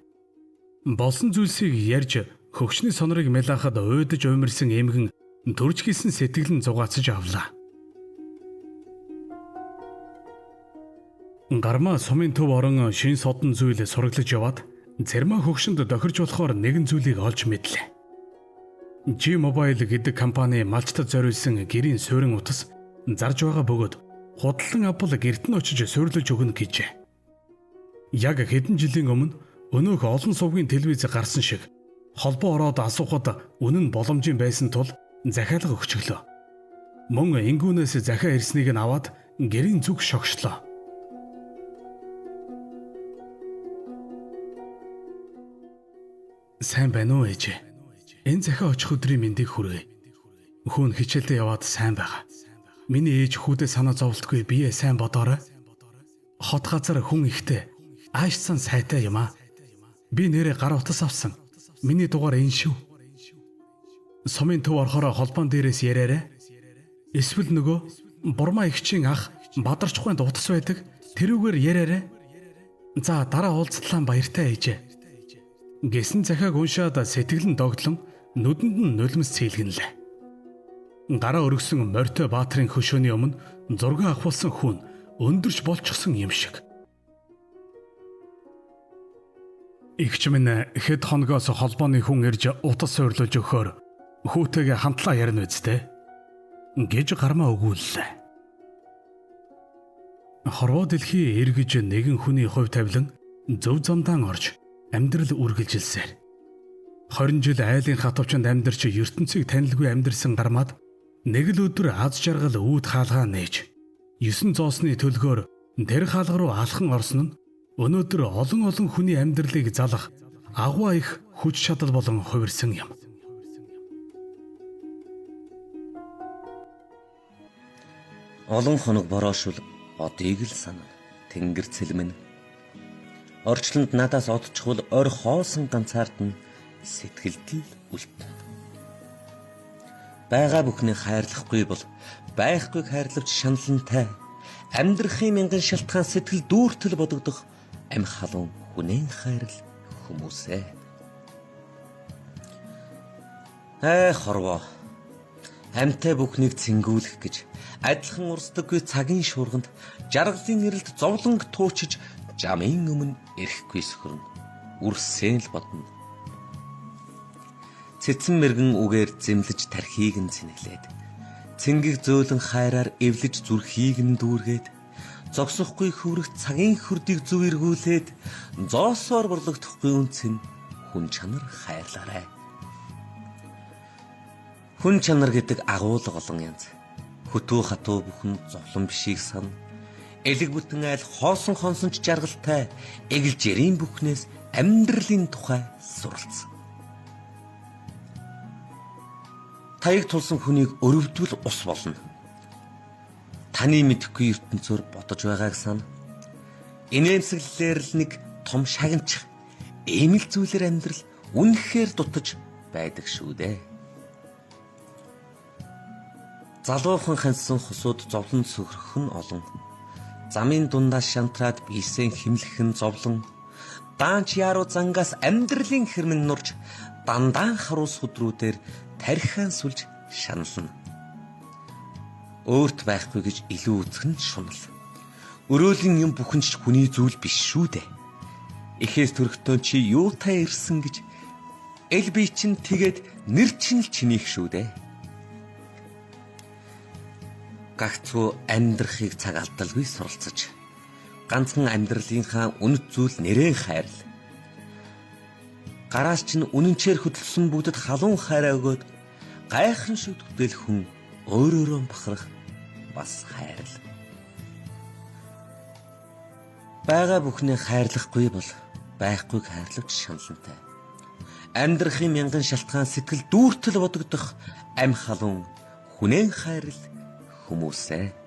Болсон зүйлсийг ярьж хөгшний сонорыг мэлахад уйдаж уймарсан эмгэн төрж гисэн сэтгэл нь зугаацаж авлаа. Гармаа сумын төв орон шин содон зүйл сураглаж яваад цэрмаа хөгшөнд тохирч болохоор нэгэн зүйлийг олж мэдлээ. G-Mobile гэдэг компани малчтад зориулсан гэрийн суурин утас зарж байгаа бөгөөд худалдан авбал гэрт нь очиж суурлаж өгнө гэжээ. Яг хэдэн жилийн өмнө өнөөх олон сувгийн телевиз гарсан шиг холбоо ороод асуухад үнэн нь боломжийн байсан тул захиалга өгчөглөө. Мөн ингүүнээс захиа ирснийг нь аваад гэрийн зүг шогшлоо. Сайн байна уу ээжээ? Энэ захиа очих өдрийн мэндийг хүргэе. Хүүн хичээлдээ яваад сайн байгаа. Миний ээж хүүдээ санаа зовлтгүй бие сайн бодоорой. Хот газар хүн ихтэй. Аашсан сайтай юм аа. Би нэрээ гар утас авсан. Миний дугаар энэ шүү. Сумын төв орохороо холбоон дээрээс яриарай. Эсвэл нөгөө бурмаа эгчийн ах Бадарчхуйнд утас байдаг. Тэрүүгээр яриарай. За дараа уулзтлаа баяртай ээжээ. Гэсэн захиаг уншаад сэтгэл нь догтлон нүдэнд нь нулимс цэйлгэнлээ. Гараа өргөсөн морьтой баатрын хөшөөний өмнө зураг авахулсан хүн өндөрч болчихсон юм шиг. Игч минь хэд хоногоос холбооны хүн ирж утас суйрлуулж өгөхөөр хүүтэйгээ хамтлаа ярина үсттэй гэж гармаа өгүүллээ. Хорвоо дэлхий эргэж нэгэн хүний хувь тавилан зөв замдаан орж амьдрал үргэлжилсээр. 20 жил айлын хатавчанд амьдарч ертөнцийг танилгүй амьдарсан гармаад нэг л өдөр аз жаргал үүд хаалгаа нээж 9 зоосны төлгөөр тэр хаалга руу алхан орсон нь өнөөдөр олон олон хүний амьдралыг залах агуу их хүч чадал болон хувирсан юм. Олон хоног бороошвол одыг л санана. Тэнгэр цэлмэн. Орчлонд надаас одчихвол ор хоосон ганцаард нь сэтгэлд л үлдэнэ. Байгаа бүхнийг хайрлахгүй бол байхгүйг хайрлавч шаналнтай амьдрахын мянган шалтгаан сэтгэл дүүртэл бодогдох амь халуун хүнэн хайрл хүмүүсээ. Ай хорвоо. Амьтай бүхнийг цэнгүүлэх гэж адилхан урсдаггүй цагийн шуурганд жаргалын нэрэлд зовлонг туучиж жамын өмнө эрэхгүй сөхөрнө. Үрсэн л бодно. Цэцэн мэргэн үгээр зэмлэж тархийг нь цэнэглээд цэнгэг зөөлөн хайраар эвлэж зүрхийг нь дүүргээд зогсохгүй хөврөх цагийн хөрдийг зөв эргүүлээд зоосоор борлогдохгүй үнц нь хүн чанар хайрлаарай. Хүн чанар гэдэг агуулга олон янз. Хөтөө хатуу бүхэн зовлон бишийг сан. Элэг бүтэн айл хоосон хонсон ч жаргалтай эгэл жирийн бүхнээс амьдралын тухай суралцсан. Таяг тулсан хүнийг өрөвдвөл ус болно. Таны мэдэхгүй ертөнцөөр бодож байгааг сан. Инээмсэглэлээр л нэг том шагнчих. Ийм л зүйлээр амьдрал үнэхээр дутаж байдаг шүү дээ. Залуухан хансан хосууд зовлон сөхрөх нь олон. Замын дундаас шантраад биесээ химлэх нь зовлон. Даанч яруу зангаас амьдралын хэрмэн нурж дандаа харуу судруудээр тархиан сүлж шанална. Өөрт байхгүй гэж илүү үзэх нь шунал. Өрөөлийн юм бүхэн ч хүний зүйл биш шүү дээ. Эхээс төрхтөө чи юутай ирсэн гэж эл би чин тэгээд нэр чинь л чинийх шүү дээ. Гагцхүү амьдрахыг цаг алдалгүй суралцаж ганцхан амьдралынхаа үнэт зүйл нэрэн хайрл. Гараас чинь үнэнчээр хөдөлсөн бүгдэд халуун хайраа өгөөд гайхамшиг дүтэл хүн өөрөөрөө бахарх бас хайрл. Байгаа бүхний хайрлахгүй бол байхгүйг хайрлавч шаналнтай. Амьдрахын мянган шалтгаан сэтгэл дүүртэл бодогдох ам халуун хүнэн хайрл хүмүүсээ.